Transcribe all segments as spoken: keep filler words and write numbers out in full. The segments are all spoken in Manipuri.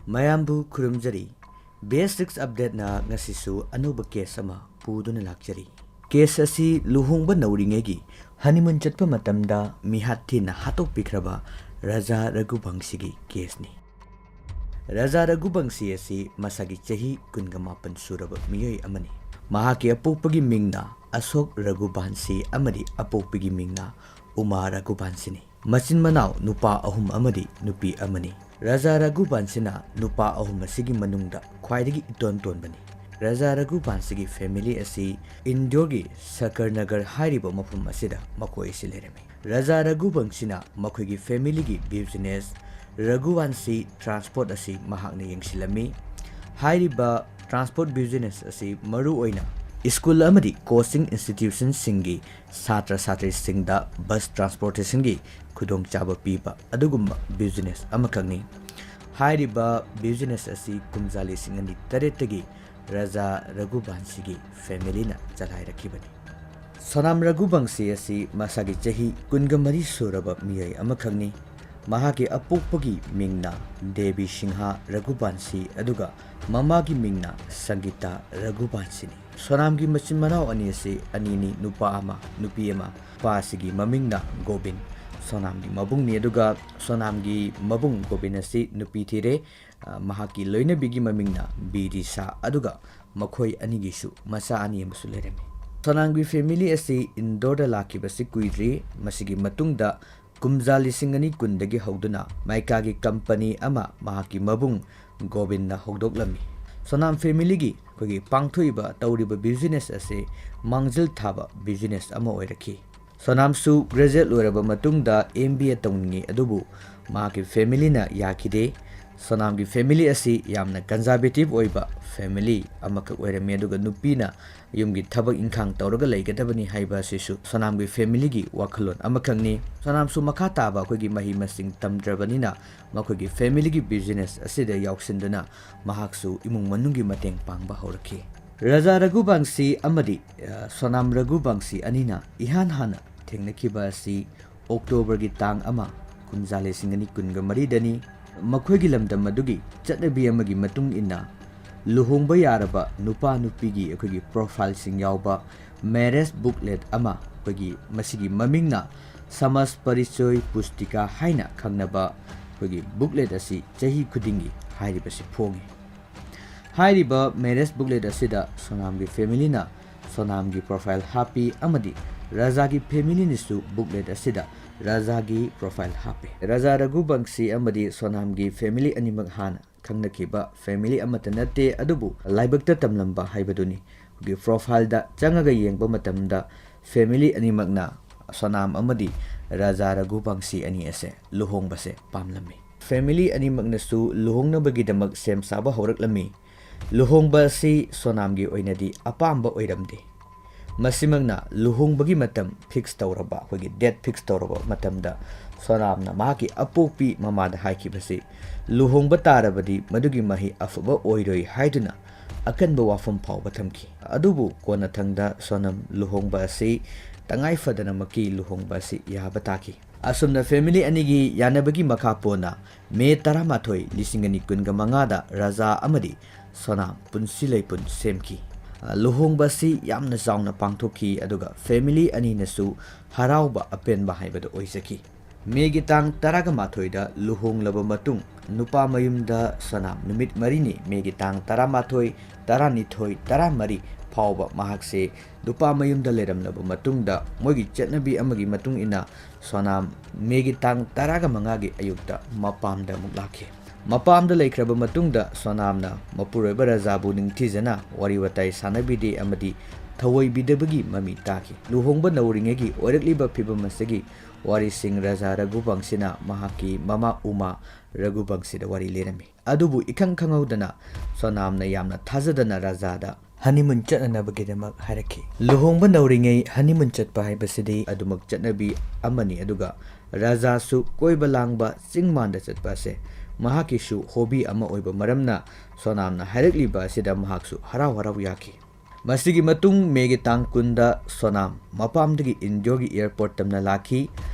ꯃꯌꯥꯝꯕꯨ ꯈꯨꯔꯨꯝꯖꯔꯤ꯫ ꯕꯤ ꯑꯦꯁ ꯁꯤꯛꯁ ꯑꯞꯗꯦꯠꯅ ꯉꯁꯤꯁꯨ ꯑꯅꯧꯕ ꯀꯦꯁ ꯑꯃ ꯄꯨꯗꯨꯅ ꯂꯥꯛꯆꯔꯤ꯫ ꯀꯦꯁ ꯑꯁꯤ ꯂꯨꯍꯣꯡꯕ ꯅꯧꯔꯤꯉꯩꯒꯤ ꯍꯅꯤꯃꯨꯟ ꯆꯠꯄ ꯃꯇꯝꯗ ꯃꯤꯍꯥꯠ ꯊꯤꯅ ꯍꯥꯠꯇꯣꯛꯄꯤꯈ꯭ꯔꯕ ꯔꯖꯥ ꯔꯘꯨꯕꯪꯁꯤꯒꯤ ꯀꯦꯁꯅꯤ꯫ ꯔꯖꯥ ꯔꯘꯨꯕꯪꯁꯤ ꯑꯁꯤ ꯃꯁꯥꯒꯤ ꯆꯍꯤ ꯀꯨꯟꯒ ꯃꯥꯄꯟ ꯁꯨꯔꯕ ꯃꯤꯑꯣꯏ ꯑꯃꯅꯤ꯫ ꯃꯍꯥꯛꯀꯤ ꯑꯄꯣꯛꯄꯒꯤ ꯃꯤꯡꯅ ꯑꯁꯣꯛ ꯔꯘꯨꯕꯥꯟꯁꯤ ꯑꯃꯗꯤ ꯑꯄꯣꯛꯄꯤꯒꯤ ꯃꯤꯡꯅ ꯎꯃꯥ ꯔꯘꯨꯕꯥꯟꯁꯤꯅꯤ꯫ ꯃꯆꯤꯟ ꯃꯅꯥꯎ ꯅꯨꯄꯥ ꯑꯍꯨꯝ ꯑꯃꯗꯤ ꯅꯨꯄꯤ ꯑꯃꯅꯤ꯫ ꯔꯖꯥ ꯔꯘꯨꯕꯥꯟꯁꯤꯅ ꯅꯨꯄꯥ ꯑꯍꯨꯝ ꯑꯁꯤꯒꯤ ꯃꯅꯨꯡꯗ ꯈ꯭ꯋꯥꯏꯗꯒꯤ ꯏꯇꯣꯟ ꯇꯣꯟꯕꯅꯤ꯫ ꯔꯖꯥ ꯔꯘꯨꯕꯥꯟꯁꯤꯒꯤ ꯐꯦꯃꯤꯂꯤ ꯑꯁꯤ ꯏꯟꯗꯣꯔꯒꯤ ꯁꯀꯔꯅꯒꯔ ꯍꯥꯏꯔꯤꯕ ꯃꯐꯝ ꯑꯁꯤꯗ ꯃꯈꯣꯏ ꯑꯁꯤ ꯂꯩꯔꯝꯃꯤ꯫ ꯔꯖꯥ ꯔꯘꯨꯕꯪꯁꯤꯅ ꯃꯈꯣꯏꯒꯤ ꯐꯦꯃꯤꯂꯤꯒꯤ ꯕꯤꯖꯤꯅꯦꯁ ꯔꯘꯨꯕꯥꯟꯁꯤ ꯇ꯭ꯔꯥꯟꯁꯄꯣꯔꯠ ꯑꯁꯤ ꯃꯍꯥꯛꯅ ꯌꯦꯡꯁꯤꯜꯂꯝꯃꯤ꯫ ꯍꯥꯏꯔꯤꯕ ꯇ꯭ꯔꯥꯟꯁꯄꯣꯔꯠ ꯕꯤꯖꯤꯅꯦꯁ ꯑꯁꯤ ꯃꯔꯨꯑꯣꯏꯅ ꯁ꯭ꯀꯨꯜ ꯑꯃꯗꯤ ꯀꯣꯆꯤꯡ ꯏꯟꯁꯇꯤꯇ꯭ꯌꯨꯁꯟꯁꯤꯡꯒꯤ ꯁꯥꯇ꯭ꯔ ꯁꯥꯇ꯭ꯔꯤꯁꯤꯡꯗ ꯕꯁ ꯇ꯭ꯔꯥꯟꯁꯄꯣꯔꯇꯦꯁꯟꯒꯤ ꯈꯨꯗꯣꯡꯆꯥꯕ ꯄꯤꯕ ꯑꯗꯨꯒꯨꯝꯕ ꯕꯤꯖꯤꯅꯦꯁ ꯑꯃꯈꯛꯅꯤ꯫ ꯍꯥꯏꯔꯤꯕ ꯕꯤꯖꯤꯅꯦꯁ ꯑꯁꯤ ꯀꯨꯝꯖꯥ ꯂꯤꯁꯤꯡ ꯑꯅꯤ ꯇꯔꯦꯠꯇꯒꯤ ꯔꯖꯥ ꯔꯘꯨꯕꯥꯟꯁꯤꯒꯤ ꯐꯦꯃꯤꯂꯤꯅ ꯆꯂꯥꯏꯔꯛꯈꯤꯕꯅꯤ꯫ ꯁꯣꯅꯥꯝ ꯔꯘꯨꯕꯪꯁꯤ ꯑꯁꯤ ꯃꯁꯥꯒꯤ ꯆꯍꯤ ꯀꯨꯟꯒ ꯃꯔꯤ ꯁꯨꯔꯕ ꯃꯤꯑꯣꯏ ꯑꯃꯈꯛꯅꯤ꯫ ꯃꯍꯥꯛꯀꯤ ꯑꯄꯣꯛꯄꯒꯤ ꯃꯤꯡꯅ ꯗꯦꯕꯤ ꯁꯤꯡꯍ ꯔꯘꯨꯕꯥꯟꯁꯤ ꯑꯗꯨꯒ ꯃꯃꯥꯒꯤ ꯃꯤꯡꯅ ꯁꯪꯒꯤꯇꯥ ꯔꯘꯨꯕꯥꯟꯁꯤꯅꯤ꯫ ꯁꯣꯅꯥꯝꯒꯤ ꯃꯆꯤꯟ ꯃꯅꯥꯎ ꯑꯅꯤ ꯑꯁꯤ ꯑꯅꯤꯅꯤ, ꯅꯨꯄꯥ ꯑꯃ, ꯅꯨꯄꯤ ꯑꯃ꯫ ꯅꯨꯄꯥ ꯑꯁꯤꯒꯤ ꯃꯃꯤꯡꯅ ꯒꯣꯕꯤꯟ, ꯁꯣꯅꯥꯝꯒꯤ ꯃꯕꯨꯡꯅꯤ꯫ ꯑꯗꯨꯒ ꯁꯣꯅꯥꯝꯒꯤ ꯃꯕꯨꯡ ꯒꯣꯕꯤꯟ ꯑꯁꯤ ꯅꯨꯄꯤ ꯊꯤꯔꯦ꯫ ꯑ, ꯃꯍꯥꯛꯀꯤ ꯂꯣꯏꯅꯕꯤꯒꯤ ꯃꯃꯤꯡꯅ ꯕꯤꯗꯤꯁꯥ, ꯑꯗꯨꯒ ꯃꯈꯣꯏ ꯑꯅꯤꯒꯤꯁꯨ ꯃꯆꯥ ꯑꯅꯤ ꯑꯃꯁꯨ ꯂꯩꯔꯝꯃꯤ꯫ ꯁꯣꯅꯥꯝꯒꯤ ꯐꯦꯃꯤꯂꯤ ꯑꯁꯤ ꯏꯟꯗꯣꯔꯗ ꯂꯥꯛꯈꯤꯕꯁꯤ ꯀꯨꯏꯗ꯭ꯔꯤ꯫ ꯃꯁꯤꯒꯤ ꯃꯇꯨꯡꯗ ꯀꯨꯝꯖꯥ ꯂꯤꯁꯤꯡ ꯑꯅꯤ ꯀꯨꯟꯗꯒꯤ ꯍꯧꯗꯨꯅ ꯃꯥꯏꯀꯥꯒꯤ ꯀꯝꯄꯅꯤ ꯑꯃ ꯃꯍꯥꯛꯀꯤ ꯃꯕꯨꯡ ꯒꯣꯕꯤꯟꯅ ꯍꯧꯗꯣꯛꯂꯝꯃꯤ꯫ ꯁꯣꯅꯥꯝ ꯐꯦꯃꯤꯂꯤꯒꯤ ꯑꯩꯈꯣꯏꯒꯤ ꯄꯥꯡꯊꯣꯛꯏꯕ, ꯇꯧꯔꯤꯕ ꯕꯤꯖꯤꯅꯦꯁ ꯑꯁꯤ ꯃꯥꯡꯖꯤꯜ ꯊꯥꯕ ꯕꯤꯖꯤꯅꯦꯁ ꯑꯃ ꯑꯣꯏꯔꯛꯈꯤ꯫ ꯁꯣꯅꯥꯝꯁꯨ ꯒ꯭ꯔꯦꯖꯨꯑꯦꯠ ꯂꯣꯏꯔꯕ ꯃꯇꯨꯡꯗ ꯑꯦꯝ ꯕꯤ ꯑꯦ ꯇꯧꯅꯤꯡꯉꯤ, ꯑꯗꯨꯕꯨ ꯃꯍꯥꯛꯀꯤ ꯐꯦꯃꯤꯂꯤꯅ ꯌꯥꯈꯤꯗꯦ꯫ ꯁꯣꯅꯥꯝꯒꯤ ꯐꯦꯃꯤꯂꯤ ꯑꯁꯤ ꯌꯥꯝꯅ ꯀꯟꯖꯥꯔꯕꯦꯇꯤꯞ ꯑꯣꯏꯕ ꯐꯦꯃꯤꯂꯤ ꯑꯃꯈꯛ ꯑꯣꯏꯔꯝꯃꯤ, ꯑꯗꯨꯒ ꯅꯨꯄꯤꯅ ꯌꯨꯝꯒꯤ ꯊꯕꯛ ꯏꯪꯈꯥꯡ ꯇꯧꯔꯒ ꯂꯩꯒꯗꯕꯅꯤ ꯍꯥꯏꯕ ꯑꯁꯤꯁꯨ ꯁꯣꯅꯥꯝꯒꯤ ꯐꯦꯃꯤꯂꯤꯒꯤ ꯋꯥꯈꯜꯂꯣꯟ ꯑꯃꯈꯛꯅꯤ꯫ ꯁꯣꯅꯥꯝꯁꯨ ꯃꯈꯥ ꯇꯥꯕ ꯑꯩꯈꯣꯏꯒꯤ ꯃꯍꯩ ꯃꯁꯤꯡ ꯇꯝꯗ꯭ꯔꯕꯅꯤꯅ ꯃꯈꯣꯏꯒꯤ ꯐꯦꯃꯤꯂꯤꯒꯤ ꯕꯤꯖꯤꯅꯦꯁ ꯑꯁꯤꯗ ꯌꯥꯎꯁꯤꯟꯗꯨꯅ ꯃꯍꯥꯛꯁꯨ ꯏꯃꯨꯡ ꯃꯅꯨꯡꯒꯤ ꯃꯇꯦꯡ ꯄꯥꯡꯕ ꯍꯧꯔꯛꯈꯤ꯫ ꯔꯖꯥ ꯔꯘꯨꯕꯪꯁꯤ ꯑꯃꯗꯤ, ꯑ, ꯁꯣꯅꯥꯝ ꯔꯘꯨꯕꯪꯁꯤ ꯑꯅꯤꯅ ꯏꯍꯥꯟ ꯍꯥꯟꯅ ꯊꯦꯡꯅꯈꯤꯕ ꯑꯁꯤ ꯑꯣꯛꯇꯣꯕꯔꯒꯤ ꯇꯥꯡ ꯑꯃ, ꯀꯨꯝꯖꯥ ꯂꯤꯁꯤꯡ ꯑꯅꯤ ꯀꯨꯟꯒ ꯃꯔꯤꯗꯅꯤ꯫ ꯃꯈꯣꯏꯒꯤ ꯂꯝꯗꯝ ꯑꯗꯨꯒꯤ ꯆꯠꯅꯕꯤ ꯑꯃꯒꯤ ꯃꯇꯨꯡ ꯏꯟꯅ ꯂꯨꯍꯣꯡꯕ ꯌꯥꯔꯕ ꯅꯨꯄꯥ ꯅꯨꯄꯤꯒꯤ ꯑꯩꯈꯣꯏꯒꯤ profile ꯁꯤꯡ ꯌꯥꯎꯕ marriage booklet ꯑꯃ, ꯑꯩꯈꯣꯏꯒꯤ ꯃꯁꯤꯒꯤ ꯃꯃꯤꯡꯅ ꯁꯃꯥꯖ ꯄꯔꯤꯆꯣꯏ ꯄꯨꯁꯇꯤꯀꯥ ꯍꯥꯏꯅ ꯈꯪꯅꯕ ꯑꯩꯈꯣꯏꯒꯤ booklet ꯑꯁꯤ ꯆꯍꯤ ꯈꯨꯗꯤꯡꯒꯤ ꯍꯥꯏꯔꯤꯕꯁꯤ ꯐꯣꯡꯉꯤ꯫ ꯍꯥꯏꯔꯤꯕ marriage booklet ꯑꯁꯤꯗ ꯁꯣꯅꯥꯝꯒꯤ family ꯅ ꯁꯣꯅꯥꯝꯒꯤ profile ꯍꯥꯞꯄꯤ ꯑꯃꯗꯤ ꯔꯖꯥꯒꯤ family ꯅꯁꯨ booklet ꯑꯁꯤꯗ ꯔꯖꯥꯒꯤ profile ꯍꯥꯞꯄꯤ꯫ ꯔꯖꯥ ꯔꯘꯨꯕꯪꯁꯤ ꯑꯃꯗꯤ ꯁꯣꯅꯥꯝꯒꯤ family ꯑꯅꯤꯃꯛ ꯍꯥꯟꯅ ꯈꯪꯅꯈꯤꯕ family ꯑꯃꯠꯇ ꯅꯠꯇꯦ, ꯑꯗꯨꯕꯨ ꯂꯥꯏꯕꯛꯇ ꯇꯝꯂꯝꯕ ꯍꯥꯏꯕꯗꯨꯅꯤ꯫ ꯑꯩꯈꯣꯏꯒꯤ profile ꯗ ꯆꯪꯉꯒ ꯌꯦꯡꯕ ꯃꯇꯝꯗ family ꯑꯅꯤꯃꯛꯅ ꯁꯣꯅꯥꯝ ꯑꯃꯗꯤ ꯔꯖꯥ ꯔꯘꯨꯕꯪꯁꯤ ꯑꯅꯤ ꯑꯁꯦ ꯂꯨꯍꯣꯡꯕꯁꯦ ꯄꯥꯝꯂꯝꯃꯤ꯫ Family ꯑꯅꯤꯃꯛꯅꯁꯨ ꯂꯨꯍꯣꯡꯅꯕꯒꯤꯗꯃꯛ ꯁꯦꯝ ꯁꯥꯕ ꯍꯧꯔꯛꯂꯝꯃꯤ꯫ ꯂꯨꯍꯣꯡꯕ ꯑꯁꯤ ꯁꯣꯅꯥꯝꯒꯤ ꯑꯣꯏꯅꯗꯤ ꯑꯄꯥꯝꯕ ꯑꯣꯏꯔꯝꯗꯦ꯫ ꯃꯁꯤꯃꯛꯅ ꯂꯨꯍꯣꯡꯕꯒꯤ ꯃꯇꯝ fix ꯇꯧꯔꯕ, ꯑꯩꯈꯣꯏꯒꯤ date fix ꯇꯧꯔꯕ ꯃꯇꯝꯗ ꯁꯣꯅꯥꯝꯅ ꯃꯍꯥꯛꯀꯤ ꯑꯄꯣꯛꯄꯤ ꯃꯃꯥꯗ ꯍꯥꯏꯈꯤꯕꯁꯤ, ꯂꯨꯍꯣꯡꯕ ꯇꯥꯔꯕꯗꯤ ꯃꯗꯨꯒꯤ ꯃꯍꯩ ꯑꯐꯕ ꯑꯣꯏꯔꯣꯏ ꯍꯥꯏꯗꯨꯅ ꯑꯀꯟꯕ ꯋꯥꯐꯝ ꯐꯥꯎꯕ ꯊꯝꯈꯤ꯫ ꯑꯗꯨꯕꯨ ꯀꯣꯟꯅꯊꯪꯗ ꯁꯣꯅꯥꯝ ꯂꯨꯍꯣꯡꯕ ꯑꯁꯤ ꯇꯉꯥꯏ ꯐꯗꯅꯃꯛꯀꯤ ꯂꯨꯍꯣꯡꯕ ꯑꯁꯤ ꯌꯥꯕ ꯇꯥꯈꯤ꯫ ꯑꯁꯨꯝꯅ family ꯑꯅꯤꯒꯤ ꯌꯥꯅꯕꯒꯤ ꯃꯈꯥ ꯄꯣꯟꯅ May ꯇꯔꯥꯃꯥꯊꯣꯏ, ꯂꯤꯁꯤꯡ ꯑꯅꯤ ꯀꯨꯟꯒ ꯃꯉꯥꯗ ꯔꯖꯥ ꯑꯃꯗꯤ ꯁꯣꯅꯥꯝ ꯄꯨꯟꯁꯤ ꯂꯩꯄꯨꯟ ꯁꯦꯝꯈꯤ꯫ ꯂꯨꯍꯣꯡꯕ ꯑꯁꯤ ꯌꯥꯝꯅ ꯆꯥꯎꯅ ꯄꯥꯡꯊꯣꯛꯈꯤ, ꯑꯗꯨꯒ family ꯑꯅꯤꯅꯁꯨ ꯍꯔꯥꯎꯕ ꯑꯄꯦꯟꯕ ꯍꯥꯏꯕꯗꯨ ꯑꯣꯏꯖꯈꯤ꯫ May ꯒꯤ ꯇꯥꯡ ꯇꯔꯥꯃꯥꯊꯣꯏꯗ ꯂꯨꯍꯣꯡꯂꯕ ꯃꯇꯨꯡ, ꯅꯨꯄꯥ ꯃꯌꯨꯝꯗ ꯁꯣꯅꯥꯝ ꯅꯨꯃꯤꯠ ꯃꯔꯤꯅꯤ, May ꯒꯤ ꯇꯥꯡ ꯇꯔꯥꯃꯥꯊꯣꯏ, ꯇꯔꯥꯅꯤꯊꯣꯏ, ꯇꯔꯥꯃꯔꯤ ꯐꯥꯎꯕ ꯃꯍꯥꯛꯁꯦ ꯅꯨꯄꯥ ꯃꯌꯨꯝꯗ ꯂꯩꯔꯝꯂꯕ ꯃꯇꯨꯡꯗ, ꯃꯣꯏꯒꯤ ꯆꯠꯅꯕꯤ ꯑꯃꯒꯤ ꯃꯇꯨꯡ ꯏꯟꯅ ꯁꯣꯅꯥꯝ May ꯒꯤ ꯇꯥꯡ ꯇꯔꯥꯒ ꯃꯉꯥꯒꯤ ꯑꯌꯨꯛꯇ ꯃꯄꯥꯝꯗ ꯑꯃꯨꯛ ꯂꯥꯛꯈꯤ꯫ ꯃꯄꯥꯝꯗ ꯂꯩꯈ꯭ꯔꯕ ꯃꯇꯨꯡꯗ ꯁꯣꯅꯥꯝꯅ ꯃꯄꯨꯔꯣꯏꯕ ꯔꯖꯥꯕꯨ ꯅꯤꯡꯊꯤꯖꯅ ꯋꯥꯔꯤ ꯋꯥꯇꯥꯏ ꯁꯥꯟꯅꯕꯤꯗꯦ ꯑꯃꯗꯤ ꯊꯑꯣꯏꯕꯤꯗꯕꯒꯤ ꯃꯃꯤ ꯇꯥꯈꯤ꯫ ꯂꯨꯍꯣꯡꯕ ꯅꯧꯔꯤꯉꯩꯒꯤ ꯑꯣꯏꯔꯛꯂꯤꯕ ꯐꯤꯕꯝ ꯑꯁꯤꯒꯤ ꯋꯥꯔꯤꯁꯤꯡ ꯔꯖꯥ ꯔꯘꯨꯕꯪꯁꯤꯅ ꯃꯍꯥꯛꯀꯤ ꯃꯃꯥ ꯎꯃꯥ ꯔꯘꯨꯕꯪꯁꯤꯗ ꯋꯥꯔꯤ ꯂꯤꯔꯝꯃꯤ꯫ ꯑꯗꯨꯕꯨ ꯏꯈꯪ ꯈꯪꯍꯧꯗꯅ ꯁꯣꯅꯥꯝꯅ ꯌꯥꯝꯅ ꯊꯥꯖꯗꯅ ꯔꯖꯥꯗ honeymoon ꯆꯠꯅꯅꯕꯒꯤꯗꯃꯛ ꯍꯥꯏꯔꯛꯈꯤ꯫ ꯂꯨꯍꯣꯡꯕ ꯅꯧꯔꯤꯉꯩ honeymoon ꯆꯠꯄ ꯍꯥꯏꯕꯁꯤꯗꯤ ꯑꯗꯨꯃꯛ ꯆꯠꯅꯕꯤ ꯑꯃꯅꯤ, ꯑꯗꯨꯒ ꯔꯖꯥꯁꯨ ꯀꯣꯏꯕ ꯂꯥꯡꯕ, ꯆꯤꯡ ꯃꯥꯟꯗ ꯆꯠꯄ ꯑꯁꯦ ꯃꯍꯥꯛꯀꯤꯁꯨ hobby ꯑꯃ ꯑꯣꯏꯕ ꯃꯔꯝꯅ ꯁꯣꯅꯥꯝꯅ ꯍꯥꯏꯔꯛꯂꯤꯕ ꯑꯁꯤꯗ ꯃꯍꯥꯛꯁꯨ ꯍꯔꯥꯎ ꯍꯔꯥꯎ ꯌꯥꯈꯤ꯫ ꯃꯁꯤꯒꯤ ꯃꯇꯨꯡ May ꯒꯤ ꯇꯥꯡ ꯀꯨꯟꯗ ꯁꯣꯅꯥꯝ ꯃꯄꯥꯝꯗꯒꯤ ꯏꯟꯗꯣꯔꯒꯤ airport ꯇꯝꯅ ꯂꯥꯛꯈꯤ꯫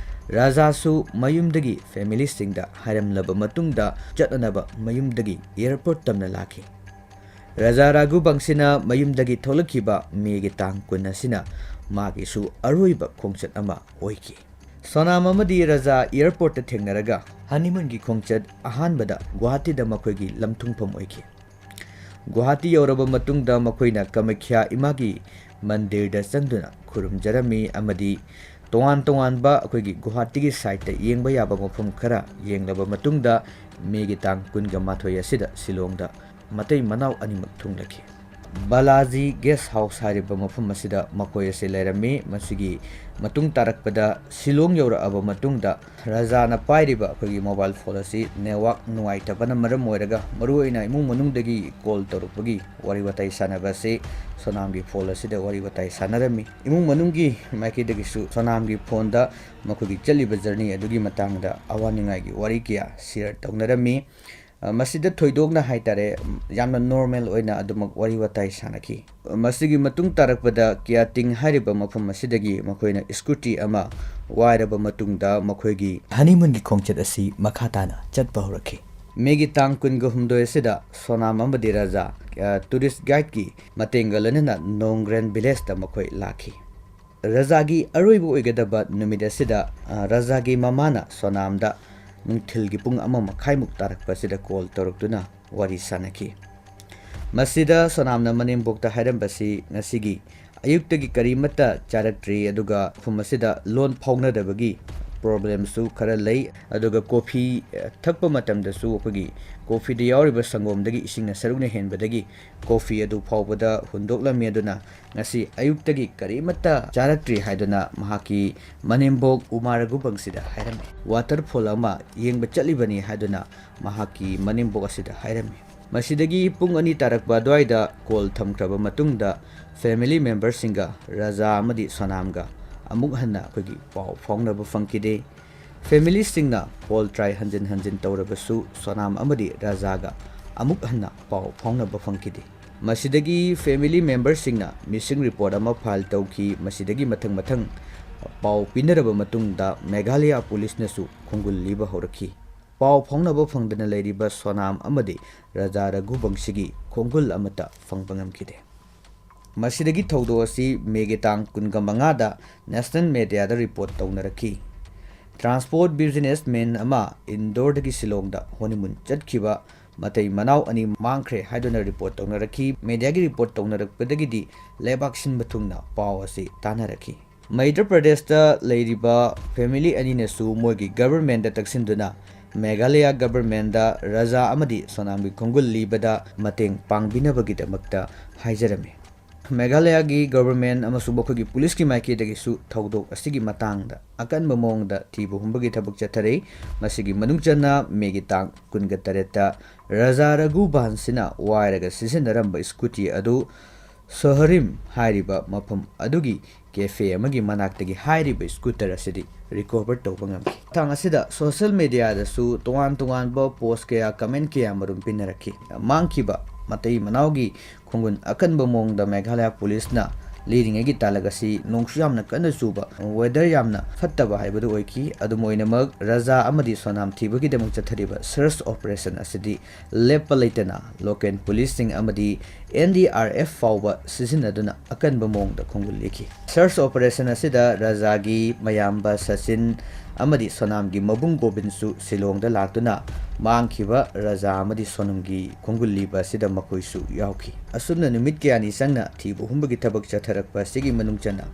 ꯔꯥꯖꯥꯁꯨ ꯃꯌꯨꯝꯗꯒꯤ ꯐꯦꯃꯤꯂꯤꯁꯤꯡꯗ ꯍꯥꯏꯔꯝꯂꯕ ꯃꯇꯨꯡꯗ ꯆꯠꯅꯅꯕ ꯃꯌꯨꯝꯗꯒꯤ ꯑꯦꯌꯔꯄꯣꯔꯠ ꯇꯝꯅ ꯂꯥꯛꯈꯤ꯫ ꯔꯥꯖꯥ ꯔꯥꯘꯨꯕꯪꯁꯤꯅ ꯃꯌꯨꯝꯗꯒꯤ ꯊꯣꯛꯂꯛꯈꯤꯕ ꯃꯦꯒꯤ ꯇꯥꯡ ꯀꯨꯟ ꯑꯁꯤꯅ ꯃꯥꯒꯤꯁꯨ ꯑꯔꯣꯏꯕ ꯈꯣꯡꯆꯠ ꯑꯃ ꯑꯣꯏꯈꯤ꯫ ꯁꯣꯅꯥꯝ ꯑꯃꯗꯤ ꯔꯥꯖꯥ ꯑꯦꯌꯔꯄꯣꯔꯠꯇ ꯊꯦꯡꯅꯔꯒ ꯍꯅꯤꯃꯨꯟꯒꯤ ꯈꯣꯡꯆꯠ ꯑꯍꯥꯟꯕꯗ ꯒꯨꯋꯥꯍꯥꯇꯤꯗ ꯃꯈꯣꯏꯒꯤ ꯂꯝꯊꯨꯡꯐꯝ ꯑꯣꯏꯈꯤ꯫ ꯒꯨꯋꯥꯍꯥꯇꯤ ꯌꯧꯔꯕ ꯃꯇꯨꯡꯗ ꯃꯈꯣꯏꯅ ꯀꯃꯈ꯭ꯌꯥ ꯏꯃꯥꯒꯤ ꯃꯟꯗꯤꯔꯗ ꯆꯪꯗꯨꯅ ꯈꯨꯔꯨꯝꯖꯔꯝꯃꯤ ꯑꯃꯗꯤ ꯇꯣꯉꯥꯟ ꯇꯣꯉꯥꯟꯕ ꯑꯩꯈꯣꯏꯒꯤ ꯒꯨꯋꯥꯍꯥꯇꯤꯒꯤ ꯁꯥꯏꯠꯇ ꯌꯦꯡꯕ ꯌꯥꯕ ꯃꯐꯝ ꯈꯔ ꯌꯦꯡꯂꯕ ꯃꯇꯨꯡꯗ ꯃꯦꯒꯤ ꯇꯥꯡ ꯀꯨꯟꯒ ꯃꯥꯊꯣꯏ ꯑꯁꯤꯗ ꯁꯤꯂꯣꯡꯗ ꯃꯇꯩ ꯃꯅꯥꯎ ꯑꯅꯤꯃꯛ ꯊꯨꯡꯂꯈꯤ꯫ ꯕꯥꯂꯥꯖꯤ ꯒꯦꯁ ꯍꯥꯎꯁ ꯍꯥꯏꯔꯤꯕ ꯃꯐꯝ ꯑꯁꯤꯗ ꯃꯈꯣꯏ ꯑꯁꯤ ꯂꯩꯔꯝꯃꯤ꯫ ꯃꯁꯤꯒꯤ ꯃꯇꯨꯡ ꯇꯥꯔꯛꯄꯗ ꯁꯤꯂꯣꯡ ꯌꯧꯔꯛꯑꯕ ꯃꯇꯨꯡꯗ ꯔꯥꯖꯥꯅ ꯄꯥꯏꯔꯤꯕ ꯑꯩꯈꯣꯏꯒꯤ ꯃꯣꯕꯥꯏꯜ ꯐꯣꯟ ꯑꯁꯤ ꯅꯦꯠꯋꯥꯛ ꯅꯨꯡꯉꯥꯏꯇꯕꯅ ꯃꯔꯝ ꯑꯣꯏꯔꯒ ꯃꯔꯨꯑꯣꯏꯅ ꯏꯃꯨꯡ ꯃꯅꯨꯡꯗꯒꯤ ꯀꯣꯜ ꯇꯧꯔꯛꯄꯒꯤ ꯋꯥꯔꯤ ꯋꯥꯇꯥꯏ ꯁꯥꯟꯅꯕ ꯑꯁꯤ ꯁꯣꯅꯥꯝꯒꯤ ꯐꯣꯟ ꯑꯁꯤꯗ ꯋꯥꯔꯤ ꯋꯥꯇꯥꯏ ꯁꯥꯟꯅꯔꯝꯃꯤ꯫ ꯏꯃꯨꯡ ꯃꯅꯨꯡꯒꯤ ꯃꯥꯏꯀꯩꯗꯒꯤꯁꯨ ꯁꯣꯅꯥꯝꯒꯤ ꯐꯣꯟꯗ ꯃꯈꯣꯏꯒꯤ ꯆꯠꯂꯤꯕ ꯖꯔꯅꯤ ꯑꯗꯨꯒꯤ ꯃꯇꯥꯡꯗ ꯑꯋꯥ ꯅꯨꯡꯉꯥꯏꯒꯤ ꯋꯥꯔꯤ ꯀꯌꯥ ꯁꯤꯌꯔ ꯇꯧꯅꯔꯝꯃꯤ꯫ ꯑ, ꯃꯁꯤꯗ ꯊꯣꯏꯗꯣꯛꯅ ꯍꯥꯏꯇꯥꯔꯦ, ꯌꯥꯝꯅ ꯅꯣꯔꯃꯦꯜ ꯑꯣꯏꯅ ꯑꯗꯨꯃꯛ ꯋꯥꯔꯤ ꯋꯥꯇꯥꯏ ꯁꯥꯟꯅꯈꯤ꯫ ꯃꯁꯤꯒꯤ ꯃꯇꯨꯡ ꯇꯥꯔꯛꯄꯗ ꯀꯤꯌꯥꯇꯤꯡ ꯍꯥꯏꯔꯤꯕ ꯃꯐꯝ ꯑꯁꯤꯗꯒꯤ ꯃꯈꯣꯏꯅ ꯁ꯭ꯀꯨꯇꯤ ꯑꯃ ꯋꯥꯏꯔꯕ ꯃꯇꯨꯡꯗ ꯃꯈꯣꯏꯒꯤ ꯍꯅꯤꯃꯨꯟꯒꯤ ꯈꯣꯡꯆꯠ ꯑꯁꯤ ꯃꯈꯥ ꯇꯥꯅ ꯆꯠꯄ ꯍꯧꯔꯛꯈꯤ꯫ ꯃꯦꯒꯤ ꯇꯥꯡ ꯀꯨꯟꯒ ꯍꯨꯝꯗꯣꯏ ꯑꯁꯤꯗ ꯁꯣꯅꯥꯝ ꯑꯃꯗꯤ ꯔꯥꯖꯥ, ꯑ, ꯇꯨꯔꯤꯁ ꯒꯥꯏꯗꯀꯤ ꯃꯇꯦꯡꯒ ꯂꯣꯏꯅꯅ ꯅꯣꯡꯒ꯭ꯔꯦꯟ ꯚꯤꯂꯦꯖꯇ ꯃꯈꯣꯏ ꯂꯥꯛꯈꯤ꯫ ꯔꯥꯖꯥꯒꯤ ꯑꯔꯣꯏꯕ ꯑꯣꯏꯒꯗꯕ ꯅꯨꯃꯤꯠ ꯑꯁꯤꯗ, ꯑ, ꯔꯥꯖꯥꯒꯤ ꯃꯃꯥꯅ ꯁꯣꯅꯥꯝꯗ ꯅꯨꯡꯊꯤꯜꯒꯤ ꯄꯨꯡ ꯑꯃ ꯃꯈꯥꯏꯃꯨꯛ ꯇꯥꯔꯛꯄ ꯑꯁꯤꯗ ꯀꯣꯜ ꯇꯧꯔꯛꯇꯨꯅ ꯋꯥꯔꯤ ꯁꯥꯅꯈꯤ꯫ ꯃꯁꯤꯗ ꯁꯣꯅꯥꯝꯅ ꯃꯅꯦꯝꯕꯣꯛꯇ ꯍꯥꯏꯔꯝꯕꯁꯤ ꯉꯁꯤꯒꯤ ꯑꯌꯨꯛꯇꯒꯤ ꯀꯔꯤꯃꯠꯇ ꯆꯥꯔꯛꯇ꯭ꯔꯤ, ꯑꯗꯨꯒ ꯃꯐꯝ ꯑꯁꯤꯗ ꯂꯣꯟ ꯐꯥꯎꯅꯗꯕꯒꯤ ꯄ꯭ꯔꯣꯕ꯭ꯂꯦꯝꯁꯨ ꯈꯔ ꯂꯩ, ꯑꯗꯨꯒ ꯀꯣꯐꯤ, ꯑ, ꯊꯛꯄ ꯃꯇꯝꯗꯁꯨ ꯑꯩꯈꯣꯏꯒꯤ ꯀꯣꯐꯤꯗ ꯌꯥꯎꯔꯤꯕ ꯁꯪꯒꯣꯝꯗꯒꯤ ꯏꯁꯤꯡꯅ ꯁꯔꯨꯛꯅ ꯍꯦꯟꯕꯗꯒꯤ ꯀꯣꯐꯤ ꯑꯗꯨ ꯐꯥꯎꯕꯗ ꯍꯨꯟꯗꯣꯛꯂꯝꯃꯤ꯫ ꯑꯗꯨꯅ ꯉꯁꯤ ꯑꯌꯨꯛꯇꯒꯤ ꯀꯔꯤꯃꯠꯇ ꯆꯥꯔꯛꯇ꯭ꯔꯤ ꯍꯥꯏꯗꯨꯅ ꯃꯍꯥꯛꯀꯤ ꯃꯅꯦꯝꯕꯣꯛ ꯎꯃꯥ ꯔꯘꯨꯕꯪꯁꯤꯗ ꯍꯥꯏꯔꯝꯃꯤ꯫ ꯋꯥꯇꯔꯐꯣꯜ ꯑꯃ ꯌꯦꯡꯕ ꯆꯠꯂꯤꯕꯅꯤ ꯍꯥꯏꯗꯨꯅ ꯃꯍꯥꯛꯀꯤ ꯃꯅꯦꯝꯕꯣꯛ ꯑꯁꯤꯗ ꯍꯥꯏꯔꯝꯃꯤ꯫ ꯃꯁꯤꯗꯒꯤ ꯄꯨꯡ ꯑꯅꯤ ꯇꯥꯔꯛꯄ ꯑꯗꯨꯋꯥꯏꯗ ꯀꯣꯜ ꯊꯝꯈ꯭ꯔꯕ ꯃꯇꯨꯡꯗ ꯐꯦꯃꯤꯂꯤ ꯃꯦꯝꯕꯔꯁꯤꯡꯒ ꯔꯥꯖꯥ ꯑꯃꯗꯤ ꯁꯣꯅꯥꯝꯒ ꯑꯃꯨꯛ ꯍꯟꯅ ꯑꯩꯈꯣꯏꯒꯤ ꯄꯥꯎ ꯐꯥꯎꯅꯕ ꯐꯪꯈꯤꯗꯦ꯫ ꯐꯦꯃꯤꯂꯤꯁꯤꯡꯅ ꯀꯣꯜ ꯇ꯭ꯔꯥꯏ ꯍꯟꯖꯤꯟ ꯍꯟꯖꯤꯟ ꯇꯧꯔꯕꯁꯨ ꯁꯣꯅꯥꯝ ꯑꯃꯗꯤ ꯔꯥꯖꯥꯒ ꯑꯃꯨꯛ ꯍꯟꯅ ꯄꯥꯎ ꯐꯥꯎꯅꯕ ꯐꯪꯈꯤꯗꯦ꯫ ꯃꯁꯤꯗꯒꯤ ꯐꯦꯃꯤꯂꯤ ꯃꯦꯝꯕꯔꯁꯤꯡꯅ ꯃꯤꯁꯤꯡ ꯔꯤꯄꯣꯔꯠ ꯑꯃ ꯐꯥꯏꯜ ꯇꯧꯈꯤ꯫ ꯃꯁꯤꯗꯒꯤ ꯃꯊꯪ ꯃꯊꯪ ꯄꯥꯎ ꯄꯤꯅꯔꯕ ꯃꯇꯨꯡꯗ ꯃꯦꯘꯥꯂꯌꯥ ꯄꯨꯂꯤꯁꯅꯁꯨ ꯈꯣꯡꯒꯨꯜ ꯂꯤꯕ ꯍꯧꯔꯛꯈꯤ꯫ ꯄꯥꯎ ꯐꯥꯎꯅꯕ ꯐꯪꯗꯅ ꯂꯩꯔꯤꯕ ꯁꯣꯅꯥꯝ ꯑꯃꯗꯤ ꯔꯖꯥ ꯔꯘꯨꯕꯪꯁꯤꯒꯤ ꯈꯣꯡꯒꯨꯜ ꯑꯃꯠꯇ ꯐꯪꯕ ꯉꯝꯈꯤꯗꯦ꯫ ꯃꯁꯤꯗꯒꯤ ꯊꯧꯗꯣꯛ ꯑꯁꯤ ꯃꯦꯒꯤ ꯇꯥꯡ ꯀꯨꯟꯒ ꯃꯉꯥꯗ ꯅꯦꯁꯅꯦꯜ ꯃꯦꯗꯤꯌꯥꯗ ꯔꯤꯄꯣꯔꯠ ꯇꯧꯅꯔꯛꯈꯤ꯫ ꯇ꯭ꯔꯥꯟꯁꯄꯣꯔꯠ ꯕꯤꯖꯤꯅꯦꯁꯃꯦꯟ ꯑꯃ ꯏꯟꯗꯣꯔꯗꯒꯤ ꯁꯤꯂꯣꯡꯗ ꯍꯣꯅꯤꯃꯨꯟ ꯆꯠꯈꯤꯕ ꯃꯇꯩ ꯃꯅꯥꯎ ꯑꯅꯤ ꯃꯥꯡꯈ꯭ꯔꯦ ꯍꯥꯏꯗꯨꯅ ꯔꯤꯄꯣꯔꯠ ꯇꯧꯅꯔꯛꯈꯤ꯫ ꯃꯦꯗꯤꯌꯥꯒꯤ ꯔꯤꯄꯣꯔꯠ ꯇꯧꯅꯔꯛꯄꯗꯒꯤꯗꯤ ꯂꯩꯕꯥꯛ ꯁꯤꯟꯕ ꯊꯨꯡꯅ ꯄꯥꯎ ꯑꯁꯤ ꯇꯥꯅꯔꯛꯈꯤ꯫ ꯃꯩꯙ꯭ꯔ ꯄ꯭ꯔꯗꯦꯁꯇ ꯂꯩꯔꯤꯕ ꯐꯦꯃꯤꯂꯤ ꯑꯅꯤꯅꯁꯨ ꯃꯣꯏꯒꯤ ꯒꯕꯔꯃꯦꯟꯗ ꯇꯛꯁꯤꯟꯗꯨꯅ ꯃꯦꯘꯥꯂꯌꯥ ꯒꯕꯔꯃꯦꯟꯗ ꯔꯖꯥ ꯑꯃꯗꯤ ꯁꯣꯅꯥꯝꯒꯤ ꯈꯣꯡꯒꯨꯜ ꯂꯤꯕꯗ ꯃꯇꯦꯡ ꯄꯥꯡꯕꯤꯅꯕꯒꯤꯗꯃꯛꯇ ꯍꯥꯏꯖꯔꯝꯃꯤ꯫ ꯃꯦꯘꯥꯂꯌꯥꯒꯤ ꯒꯕꯔꯃꯦꯟ ꯑꯃꯁꯨꯡ ꯃꯈꯣꯏꯒꯤ ꯄꯨꯂꯤꯁꯀꯤ ꯃꯥꯏꯀꯩꯗꯒꯤꯁꯨ ꯊꯧꯗꯣꯛ ꯑꯁꯤꯒꯤ ꯃꯇꯥꯡꯗ ꯑꯀꯟꯕ ꯃꯑꯣꯡꯗ ꯊꯤꯕ ꯍꯨꯝꯕꯒꯤ ꯊꯕꯛ ꯆꯠꯊꯔꯤ꯫ ꯃꯁꯤꯒꯤ ꯃꯅꯨꯡ ꯆꯟꯅ ꯃꯦꯒꯤ ꯇꯥꯡ ꯀꯨꯟꯒ ꯇꯔꯦꯠꯇ ꯔꯖꯥ ꯔꯘꯨꯕꯥꯟꯁꯤꯅ ꯋꯥꯏꯔꯒ ꯁꯤꯖꯤꯟꯅꯔꯝꯕ ꯁ꯭ꯀꯨꯇꯤ ꯑꯗꯨ ꯁꯣꯍꯔꯤꯝ ꯍꯥꯏꯔꯤꯕ ꯃꯐꯝ ꯑꯗꯨꯒꯤ ꯀꯦꯐꯦ ꯑꯃꯒꯤ ꯃꯅꯥꯛꯇꯒꯤ ꯍꯥꯏꯔꯤꯕ ꯁ꯭ꯀꯨꯇꯔ ꯑꯁꯤꯗꯤ ꯔꯤꯀꯣꯚꯔ ꯇꯧꯕ ꯉꯝꯈꯤ꯫ ꯃꯇꯥꯡ ꯑꯁꯤꯗ ꯁꯣꯁꯤꯌꯦꯜ ꯃꯦꯗꯤꯌꯥꯗꯁꯨ ꯇꯣꯉꯥꯟ ꯇꯣꯉꯥꯟꯕ ꯄꯣꯁ ꯀꯌꯥ, ꯀꯃꯦꯟ ꯀꯌꯥ ꯃꯔꯨꯝ ꯄꯤꯅꯔꯛꯈꯤ꯫ ꯃꯥꯡꯈꯤꯕ ꯃꯇꯩ ꯃꯅꯥꯎꯒꯤ ꯈꯣꯡꯒꯨꯟ ꯑꯀꯟꯕ ꯃꯑꯣꯡꯗ ꯃꯦꯘꯥꯂꯌꯥ ꯄꯨꯂꯤꯁꯅ ꯂꯤꯔꯤꯉꯩꯒꯤ ꯇꯥꯂꯛ ꯑꯁꯤ ꯅꯣꯡꯁꯨ ꯌꯥꯝꯅ ꯀꯟꯅ ꯆꯨꯕ, ꯋꯦꯗꯔ ꯌꯥꯝꯅ ꯐꯠꯇꯕ ꯍꯥꯏꯕꯗꯨ ꯑꯣꯏꯈꯤ꯫ ꯑꯗꯨꯝ ꯑꯣꯏꯅꯃꯛ, ꯔꯖꯥ ꯑꯃꯗꯤ ꯁꯣꯅꯥꯝ ꯊꯤꯕꯒꯤꯗꯃꯛ ꯆꯠꯊꯔꯤꯕ ꯁꯔꯆ ꯑꯣꯄꯔꯦꯁꯟ ꯑꯁꯤꯗꯤ ꯂꯦꯞꯄ ꯂꯩꯇꯅ ꯂꯣꯀꯦꯜ ꯄꯨꯂꯤꯁꯁꯤꯡ ꯑꯃꯗꯤ ꯑꯦꯟ ꯗꯤ ꯑꯥꯔ ꯑꯦꯐ ꯐꯥꯎꯕ ꯁꯤꯖꯤꯟꯅꯗꯨꯅ ꯑꯀꯟꯕ ꯃꯑꯣꯡꯗ ꯈꯣꯡꯒꯨꯜ ꯂꯤꯈꯤ꯫ ꯁꯔꯆ ꯑꯣꯄꯔꯦꯁꯟ ꯑꯁꯤꯗ ꯔꯖꯥꯒꯤ ꯃꯌꯥꯝꯕ ꯁꯆꯤꯟ ꯑꯃꯗꯤ ꯁꯣꯅꯥꯝꯒꯤ ꯃꯕꯨꯡ ꯒꯣꯕꯤꯟꯁꯨ ꯁꯤꯂꯣꯡꯗ ꯂꯥꯛꯇꯨꯅ ꯃꯥꯡꯈꯤꯕ ꯔꯖꯥ ꯑꯃꯗꯤ ꯁꯣꯅꯝꯒꯤ ꯈꯣꯡꯒꯨꯜ ꯂꯤꯕ ꯑꯁꯤꯗ ꯃꯈꯣꯏꯁꯨ ꯌꯥꯎꯈꯤ꯫ ꯑꯁꯨꯝꯅ ꯅꯨꯃꯤꯠ ꯀꯌꯥꯅꯤ ꯆꯪꯅ ꯊꯤꯕ ꯍꯨꯝꯕꯒꯤ ꯊꯕꯛ ꯆꯠꯊꯔꯛꯄ ꯑꯁꯤꯒꯤ ꯃꯅꯨꯡ ꯆꯟꯅ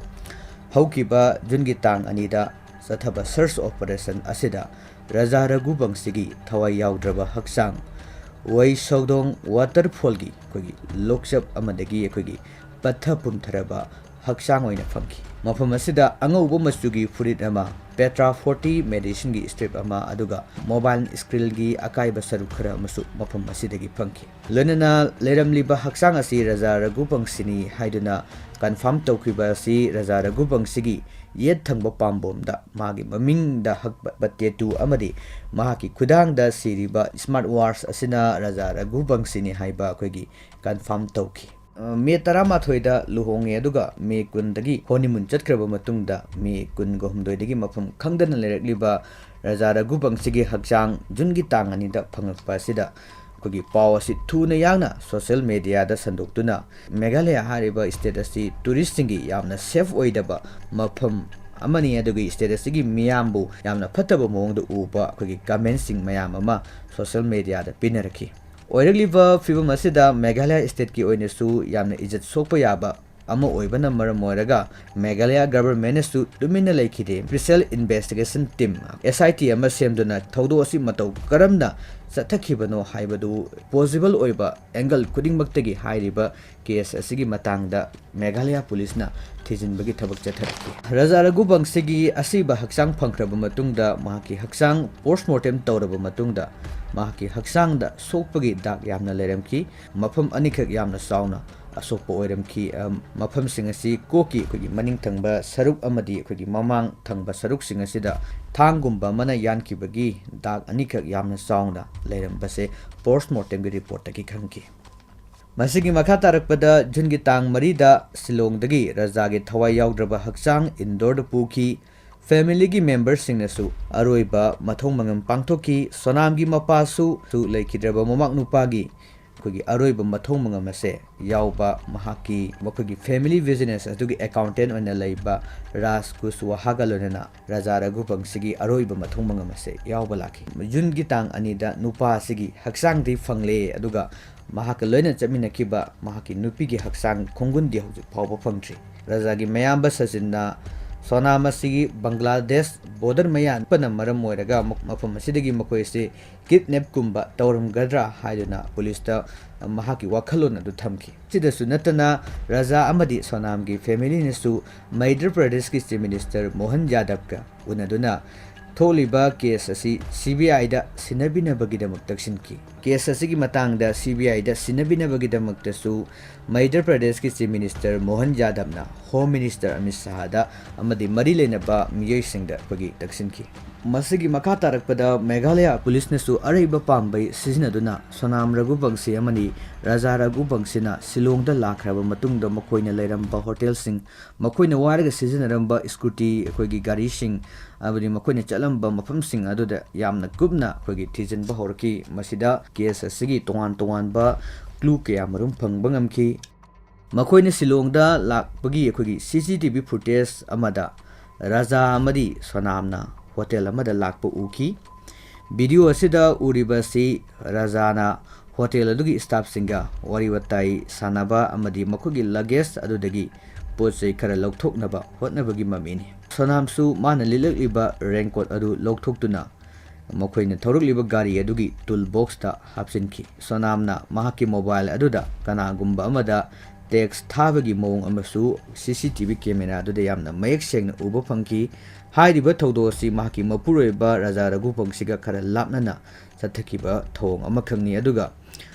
ꯍꯧꯈꯤꯕ ꯖꯨꯟꯒꯤ ꯇꯥꯡ ꯑꯅꯤꯗ ꯆꯠꯊꯕ ꯁꯔꯆ ꯑꯣꯄꯔꯦꯁꯟ ꯑꯁꯤꯗ ꯔꯖꯥ ꯔꯘꯨꯕꯪꯁꯤꯒꯤ ꯊꯋꯥꯏ ꯌꯥꯎꯗ꯭ꯔꯕ ꯍꯛꯆꯥꯡ ꯋꯩꯁꯧꯗꯣꯡ ꯋꯥꯇꯔꯐꯣꯜꯒꯤ ꯑꯩꯈꯣꯏꯒꯤ ꯂꯣꯛꯆꯞ ꯑꯃꯗꯒꯤ ꯑꯩꯈꯣꯏꯒꯤ ꯄꯠꯊ ꯄꯨꯝꯊꯔꯕ ꯍꯛꯆꯥꯡ ꯑꯣꯏꯅ ꯐꯪꯈꯤ꯫ ꯃꯐꯝ ꯑꯁꯤꯗ ꯑꯉꯧꯕ ꯃꯆꯨꯒꯤ ꯐꯨꯔꯤꯠ ꯑꯃ, ꯄꯦꯇ꯭ꯔꯥ ꯐꯣꯔꯇꯤ ꯃꯦꯗꯤꯁꯤꯟꯒꯤ ꯁ꯭ꯇ꯭ꯔꯤꯞ ꯑꯃ, ꯑꯗꯨꯒ ꯃꯣꯕꯥꯏꯜ ꯁ꯭ꯀ꯭ꯔꯤꯜꯒꯤ ꯑꯀꯥꯏꯕ ꯁꯔꯨꯛ ꯈꯔ ꯑꯃꯁꯨ ꯃꯐꯝ ꯑꯁꯤꯗꯒꯤ ꯐꯪꯈꯤ꯫ ꯂꯣꯏꯅꯅ ꯂꯩꯔꯝꯂꯤꯕ ꯍꯛꯆꯥꯡ ꯑꯁꯤ ꯔꯖꯥ ꯔꯘꯨꯕꯪꯁꯤꯅꯤ ꯍꯥꯏꯗꯨꯅ ꯀꯟꯐꯥꯔꯝ ꯇꯧꯈꯤꯕ ꯑꯁꯤ ꯔꯖꯥ ꯔꯘꯨꯕꯪꯁꯤꯒꯤ ꯌꯦꯠ ꯊꯪꯕ ꯄꯥꯝꯕꯣꯝꯗ ꯃꯥꯒꯤ ꯃꯃꯤꯡꯗ ꯍꯛꯄ ꯇꯦꯇꯨ ꯑꯃꯗꯤ ꯃꯍꯥꯛꯀꯤ ꯈꯨꯗꯥꯡꯗ ꯁꯤꯔꯤꯕ ꯁ꯭ꯃꯥꯔꯠ ꯋꯥꯆ ꯑꯁꯤꯅ ꯔꯖꯥ ꯔꯘꯨꯕꯪꯁꯤꯅꯤ ꯍꯥꯏꯕ ꯑꯩꯈꯣꯏꯒꯤ ꯀꯟꯐꯥꯔꯝ ꯇꯧꯈꯤ꯫ ꯑ, ꯃꯦ ꯇꯔꯥꯃꯥꯊꯣꯏꯗ ꯂꯨꯍꯣꯡꯉꯦ, ꯑꯗꯨꯒ ꯃꯦ ꯀꯨꯟꯗꯒꯤ ꯍꯣꯅꯤꯃꯨꯟ ꯆꯠꯈ꯭ꯔꯕ ꯃꯇꯨꯡꯗ ꯃꯦ ꯀꯨꯟꯒ ꯍꯨꯝꯗꯣꯏꯗꯒꯤ ꯃꯐꯝ ꯈꯪꯗꯅ ꯂꯩꯔꯛꯂꯤꯕ ꯔꯖꯥ ꯔꯘꯨꯕꯪꯁꯤꯒꯤ ꯍꯛꯆꯥꯡ ꯖꯨꯟꯒꯤ ꯇꯥꯡ ꯑꯅꯤꯗ ꯐꯪꯂꯛꯄ ꯑꯁꯤꯗ ꯑꯩꯈꯣꯏꯒꯤ ꯄꯥꯎ ꯑꯁꯤ ꯊꯨꯅ ꯌꯥꯡꯅ ꯁꯣꯁꯤꯌꯦꯜ ꯃꯦꯗꯤꯌꯥꯗ ꯁꯟꯗꯣꯛꯇꯨꯅ, ꯃꯦꯘꯥꯂꯌꯥ ꯍꯥꯏꯔꯤꯕ ꯁ꯭ꯇꯦꯠ ꯑꯁꯤ ꯇꯨꯔꯤꯁꯁꯤꯡꯒꯤ ꯌꯥꯝꯅ ꯁꯦꯐ ꯑꯣꯏꯗꯕ ꯃꯐꯝ ꯑꯃꯅꯤ, ꯑꯗꯨꯒ ꯁ꯭ꯇꯦꯠ ꯑꯁꯤꯒꯤ ꯃꯤꯌꯥꯝꯕꯨ ꯌꯥꯝꯅ ꯐꯠꯇꯕ ꯃꯑꯣꯡꯗ ꯎꯕ ꯑꯩꯈꯣꯏꯒꯤ ꯀꯃꯦꯟꯁꯤꯡ ꯃꯌꯥꯝ ꯑꯃ ꯁꯣꯁꯤꯌꯦꯜ ꯃꯦꯗꯤꯌꯥꯗ ꯄꯤꯅꯔꯛꯈꯤ꯫ ꯑꯣꯏꯔꯛꯂꯤꯕ ꯐꯤꯕꯝ ꯑꯁꯤꯗ ꯃꯦꯘꯥꯂꯌꯥ ꯁ꯭ꯇꯦꯠꯀꯤ ꯑꯣꯏꯅꯁꯨ ꯌꯥꯝꯅ ꯏꯖꯠ ꯁꯣꯛꯄ ꯌꯥꯕ ꯑꯃ ꯑꯣꯏꯕꯅ ꯃꯔꯝ ꯑꯣꯏꯔꯒ ꯃꯦꯘꯥꯂꯌꯥ ꯒꯚꯔꯟꯃꯦꯟꯠꯅꯁꯨ ꯇꯨꯃꯤꯟꯅ ꯂꯩꯈꯤꯗꯦ꯫ ꯁ꯭ꯄꯦꯁꯦꯜ ꯏꯟꯚꯦꯁꯇꯤꯒꯦꯁꯟ ꯇꯤꯝ, ꯑꯦꯁ ꯑꯥꯏ ꯇꯤ, ꯑꯃ ꯁꯦꯝꯗꯨꯅ ꯊꯧꯗꯣꯛ ꯑꯁꯤ ꯃꯇꯧ ꯀꯔꯝꯅ ꯆꯠꯊꯈꯤꯕꯅꯣ ꯍꯥꯏꯕꯗꯨ ꯄꯣꯖꯤꯕꯜ ꯑꯣꯏꯕ ꯑꯦꯡꯒꯜ ꯈꯨꯗꯤꯡꯃꯛꯇꯒꯤ ꯍꯥꯏꯔꯤꯕ ꯀꯦꯁ ꯑꯁꯤꯒꯤ ꯃꯇꯥꯡꯗ ꯃꯦꯘꯥꯂꯌꯥ ꯄꯨꯂꯤꯁꯅ ꯊꯤꯖꯤꯟꯕꯒꯤ ꯊꯕꯛ ꯆꯠꯊꯔꯛꯈꯤ꯫ ꯔꯖꯥ ꯔꯘꯨꯕꯪꯁꯤꯒꯤ ꯑꯁꯤꯕ ꯍꯛꯆꯥꯡ ꯐꯪꯈ꯭ꯔꯕ ꯃꯇꯨꯡꯗ ꯃꯍꯥꯛꯀꯤ ꯍꯛꯆꯥꯡ ꯄꯣꯁꯃꯣꯔꯇꯦꯝ ꯇꯧꯔꯕ ꯃꯇꯨꯡꯗ ꯃꯍꯥꯛꯀꯤ ꯍꯛꯆꯥꯡꯗ ꯁꯣꯛꯄꯒꯤ ꯗꯥꯛ ꯌꯥꯝꯅ ꯂꯩꯔꯝꯈꯤ꯫ ꯃꯐꯝ ꯑꯅꯤꯈꯛ ꯌꯥꯝꯅ ꯆꯥꯎꯅ ꯑꯁꯣꯛꯄ ꯑꯣꯏꯔꯝꯈꯤ꯫ ꯑ, ꯃꯐꯝꯁꯤꯡ ꯑꯁꯤ ꯀꯣꯛꯀꯤ ꯑꯩꯈꯣꯏꯒꯤ ꯃꯅꯤꯡ ꯊꯪꯕ ꯁꯔꯨꯛ ꯑꯃꯗꯤ ꯑꯩꯈꯣꯏꯒꯤ ꯃꯃꯥꯡ ꯊꯪꯕ ꯁꯔꯨꯛꯁꯤꯡ ꯑꯁꯤꯗ ꯊꯥꯡꯒꯨꯝꯕ ꯑꯃꯅ ꯌꯥꯟꯈꯤꯕꯒꯤ ꯗꯥꯛ ꯑꯅꯤꯈꯛ ꯌꯥꯝꯅ ꯆꯥꯎꯅ ꯂꯩꯔꯝꯕꯁꯦ ꯄꯣꯁꯃꯣꯔꯇꯦꯝꯒꯤ ꯔꯤꯄꯣꯔꯠꯇꯒꯤ ꯈꯪꯈꯤ꯫ ꯃꯁꯤꯒꯤ ꯃꯈꯥ ꯇꯥꯔꯛꯄꯗ ꯖꯨꯟꯒꯤ ꯇꯥꯡ ꯃꯔꯤꯗ ꯁꯤꯂꯣꯡꯗꯒꯤ ꯔꯖꯥꯒꯤ ꯊꯋꯥꯏ ꯌꯥꯎꯗ꯭ꯔꯕ ꯍꯛꯆꯥꯡ ꯏꯟꯗꯣꯔꯗ ꯄꯨꯈꯤ꯫ ꯐꯦꯃꯤꯂꯤꯒꯤ ꯃꯦꯝꯕꯔꯁꯤꯡꯅꯁꯨ ꯑꯔꯣꯏꯕ ꯃꯊꯧ ꯃꯉꯝ ꯄꯥꯡꯊꯣꯛꯈꯤ꯫ ꯁꯣꯅꯥꯝꯒꯤ ꯃꯄꯥꯁꯨ ꯁꯨ ꯂꯩꯈꯤꯗ꯭ꯔꯕ ꯃꯃꯥ ꯅꯨꯄꯥꯒꯤ ꯑꯩꯈꯣꯏꯒꯤ ꯑꯔꯣꯏꯕ ꯃꯊꯧ ꯃꯉꯝ ꯑꯁꯦ ꯌꯥꯎꯕ ꯃꯍꯥꯛꯀꯤ, ꯃꯈꯣꯏꯒꯤ ꯐꯦꯃꯤꯂꯤ ꯕꯤꯖꯤꯅꯦꯁ ꯑꯗꯨꯒꯤ ꯑꯦꯀꯥꯎꯟꯇꯦꯟ ꯑꯣꯏꯅ ꯂꯩꯕ ꯔꯥꯖ ꯀꯨꯁꯋꯥꯍꯥꯒ ꯂꯣꯏꯅꯅ ꯔꯖꯥ ꯔꯘꯨꯕꯪꯁꯤꯒꯤ ꯑꯔꯣꯏꯕ ꯃꯊꯧ ꯃꯉꯝ ꯑꯁꯦ ꯌꯥꯎꯕ ꯂꯥꯛꯈꯤ꯫ ꯖꯨꯟꯒꯤ ꯇꯥꯡ ꯑꯅꯤꯗ ꯅꯨꯄꯥ ꯑꯁꯤꯒꯤ ꯍꯛꯆꯥꯡꯗꯤ ꯐꯪꯂꯦ, ꯑꯗꯨꯒ ꯃꯍꯥꯛꯀ ꯂꯣꯏꯅ ꯆꯠꯃꯤꯟꯅꯈꯤꯕ ꯃꯍꯥꯛꯀꯤ ꯅꯨꯄꯤꯒꯤ ꯍꯛꯆꯥꯡ ꯈꯣꯡꯒꯨꯟꯗꯤ ꯍꯧꯖꯤꯛ ꯐꯥꯎꯕ ꯐꯪꯗ꯭ꯔꯤ꯫ ꯔꯖꯥꯒꯤ ꯃꯌꯥꯝꯕ ꯁꯆꯤꯟꯅ ꯁꯣꯅꯥꯝ ꯑꯁꯤ ꯕꯪꯒ꯭ꯂꯥꯗꯦꯁ ꯕꯣꯔꯗꯔ ꯃꯌꯥ ꯅꯛꯄꯅ ꯃꯔꯝ ꯑꯣꯏꯔꯒ ꯃ-, ꯃꯐꯝ ꯑꯁꯤꯗꯒꯤ ꯃꯈꯣꯏ ꯑꯁꯤ ꯀꯤꯗꯅꯦꯞꯀꯨꯝꯕ ꯇꯧꯔꯝꯒꯗ꯭ꯔꯥ ꯍꯥꯏꯗꯨꯅ ꯄꯨꯂꯤꯁꯇ ꯃꯍꯥꯛꯀꯤ ꯋꯥꯈꯜꯂꯣꯟ ꯑꯗꯨ ꯊꯝꯈꯤ꯫ ꯁꯤꯗꯁꯨ ꯅꯠꯇꯅ ꯔꯖꯥ ꯑꯃꯗꯤ ꯁꯣꯅꯥꯝꯒꯤ ꯐꯦꯃꯤꯂꯤꯅꯁꯨ ꯃꯩꯙ꯭ꯌ ꯄ꯭ꯔꯗꯦꯁꯀꯤ ꯆꯤꯐ ꯃꯤꯅꯤꯁꯇꯔ ꯃꯣꯍꯟ ꯌꯥꯗꯕꯀ ꯎꯅꯗꯨꯅ ꯊꯣꯛꯂꯤꯕ ꯀꯦꯁ ꯑꯁꯤ ꯁꯤ ꯕꯤ ꯑꯥꯏꯗ ꯁꯤꯟꯅꯕꯤꯅꯕꯒꯤꯗꯃꯛ ꯇꯛꯁꯤꯟꯈꯤ꯫ ꯀꯦꯁ ꯑꯁꯤꯒꯤ ꯃꯇꯥꯡꯗ ꯁꯤ ꯕꯤ ꯑꯥꯏꯗ ꯁꯤꯟꯅꯕꯤꯅꯕꯒꯤꯗꯃꯛꯇꯁꯨ ꯃꯩꯙ꯭ꯌ ꯄ꯭ꯔꯗꯦꯁꯀꯤ ꯆꯤꯐ ꯃꯤꯅꯤꯁꯇꯔ ꯃꯣꯍꯟ ꯌꯥꯗꯕꯅ ꯍꯣꯝ ꯃꯤꯅꯤꯁꯇꯔ ꯑꯃꯤꯠ ꯁꯥꯍꯗ ꯑꯃꯗꯤ ꯃꯔꯤ ꯂꯩꯅꯕ ꯃꯤꯑꯣꯏꯁꯤꯡꯗ ꯑꯩꯈꯣꯏꯒꯤ ꯇꯛꯁꯤꯟꯈꯤ꯫ ꯃꯁꯤꯒꯤ ꯃꯈꯥ ꯇꯥꯔꯛꯄꯗ ꯃꯦꯘꯥꯂꯌꯥ ꯄꯨꯂꯤꯁꯅꯁꯨ ꯑꯔꯩꯕ ꯄꯥꯝꯕꯩ ꯁꯤꯖꯤꯟꯅꯗꯨꯅ ꯁꯣꯅꯥꯝ ꯔꯘꯨꯕꯪꯁꯤ ꯑꯃꯗꯤ ꯔꯥꯖꯥ ꯔꯘꯨꯕꯪꯁꯤꯅ ꯁꯤꯂꯣꯡꯗ ꯂꯥꯛꯈ꯭ꯔꯕ ꯃꯇꯨꯡꯗ ꯃꯈꯣꯏꯅ ꯂꯩꯔꯝꯕ ꯍꯣꯇꯦꯜꯁꯤꯡ, ꯃꯈꯣꯏꯅ ꯋꯥꯏꯔꯒ ꯁꯤꯖꯤꯟꯅꯔꯝꯕ ꯁ꯭ꯀꯨꯇꯤ, ꯑꯩꯈꯣꯏꯒꯤ ꯒꯥꯔꯤꯁꯤꯡ, ꯑꯃꯗꯤ ꯃꯈꯣꯏꯅ ꯆꯠꯂꯝꯕ ꯃꯐꯝꯁꯤꯡ ꯑꯗꯨꯗ ꯌꯥꯝꯅ ꯀꯨꯞꯅ ꯑꯩꯈꯣꯏꯒꯤ ꯊꯤꯖꯤꯟꯕ ꯍꯧꯔꯛꯈꯤ꯫ ꯃꯁꯤꯗ ꯀꯦꯁ ꯑꯁꯤꯒꯤ ꯇꯣꯉꯥꯟ ꯇꯣꯉꯥꯟꯕ ꯀ꯭ꯂꯨ ꯀꯌꯥ ꯃꯔꯨꯝ ꯐꯪꯕ ꯉꯝꯈꯤ꯫ ꯃꯈꯣꯏꯅ ꯁꯤꯂꯣꯡꯗ ꯂꯥꯛꯄꯒꯤ ꯑꯩꯈꯣꯏꯒꯤ ꯁꯤ ꯁꯤ ꯇꯤ ꯚꯤ ꯐꯨꯇꯦꯖ ꯑꯃꯗ ꯔꯥꯖꯥ ꯑꯃꯗꯤ ꯁꯣꯅꯥꯝꯅ ꯍꯣꯇꯦꯜ ꯑꯃꯗ ꯂꯥꯛꯄ ꯎꯈꯤ꯫ ꯚꯤꯗꯤꯑꯣ ꯑꯁꯤꯗ ꯎꯔꯤꯕ ꯑꯁꯤ ꯔꯥꯖꯥꯅ ꯍꯣꯇꯦꯜ ꯑꯗꯨꯒꯤ ꯁ꯭ꯇꯥꯐꯁꯤꯡꯒ ꯋꯥꯔꯤ ꯋꯥꯇꯥꯏ ꯁꯥꯟꯅꯕ ꯑꯃꯗꯤ ꯃꯈꯣꯏꯒꯤ ꯂꯒꯦꯖ ꯑꯗꯨꯗꯒꯤ ꯄꯣꯠ ꯆꯩ ꯈꯔ ꯂꯧꯊꯣꯛꯅꯕ ꯍꯣꯠꯅꯕꯒꯤ ꯃꯃꯤꯅꯤ꯫ ꯁꯣꯅꯥꯝꯁꯨ ꯃꯥꯅ ꯂꯤꯠꯂꯛꯂꯤꯕ ꯔꯦꯟꯀꯣꯠ ꯑꯗꯨ ꯂꯧꯊꯣꯛꯇꯨꯅ ꯃꯈꯣꯏꯅ ꯊꯧꯔꯛꯂꯤꯕ ꯒꯥꯔꯤ ꯑꯗꯨꯒꯤ ꯇꯨꯜ ꯕꯣꯛꯁꯇ ꯍꯥꯞꯆꯤꯟꯈꯤ꯫ ꯁꯣꯅꯥꯝꯅ ꯃꯍꯥꯛꯀꯤ ꯃꯣꯕꯥꯏꯜ ꯑꯗꯨꯗ ꯀꯅꯥꯒꯨꯝꯕ ꯑꯃꯗ ꯇꯦꯛꯁ ꯊꯥꯕꯒꯤ ꯃꯑꯣꯡ ꯑꯃꯁꯨ ꯁꯤ ꯁꯤ ꯇꯤ ꯚꯤ ꯀꯦꯃꯦꯔꯥ ꯑꯗꯨꯗ ꯌꯥꯝꯅ ꯃꯌꯦꯛ ꯁꯦꯡꯅ ꯎꯕ ꯐꯪꯈꯤ꯫ ꯍꯥꯏꯔꯤꯕ ꯊꯧꯗꯣꯛ ꯑꯁꯤ ꯃꯍꯥꯛꯀꯤ ꯃꯄꯨꯔꯣꯏꯕ ꯔꯥꯖꯥ ꯔꯘꯨꯕꯪꯁꯤꯒ ꯈꯔ ꯂꯥꯞꯅꯅ ꯆꯠꯊꯈꯤꯕ ꯊꯧꯑꯣꯡ ꯑꯃꯈꯛꯅꯤ꯫ ꯑꯗꯨꯒ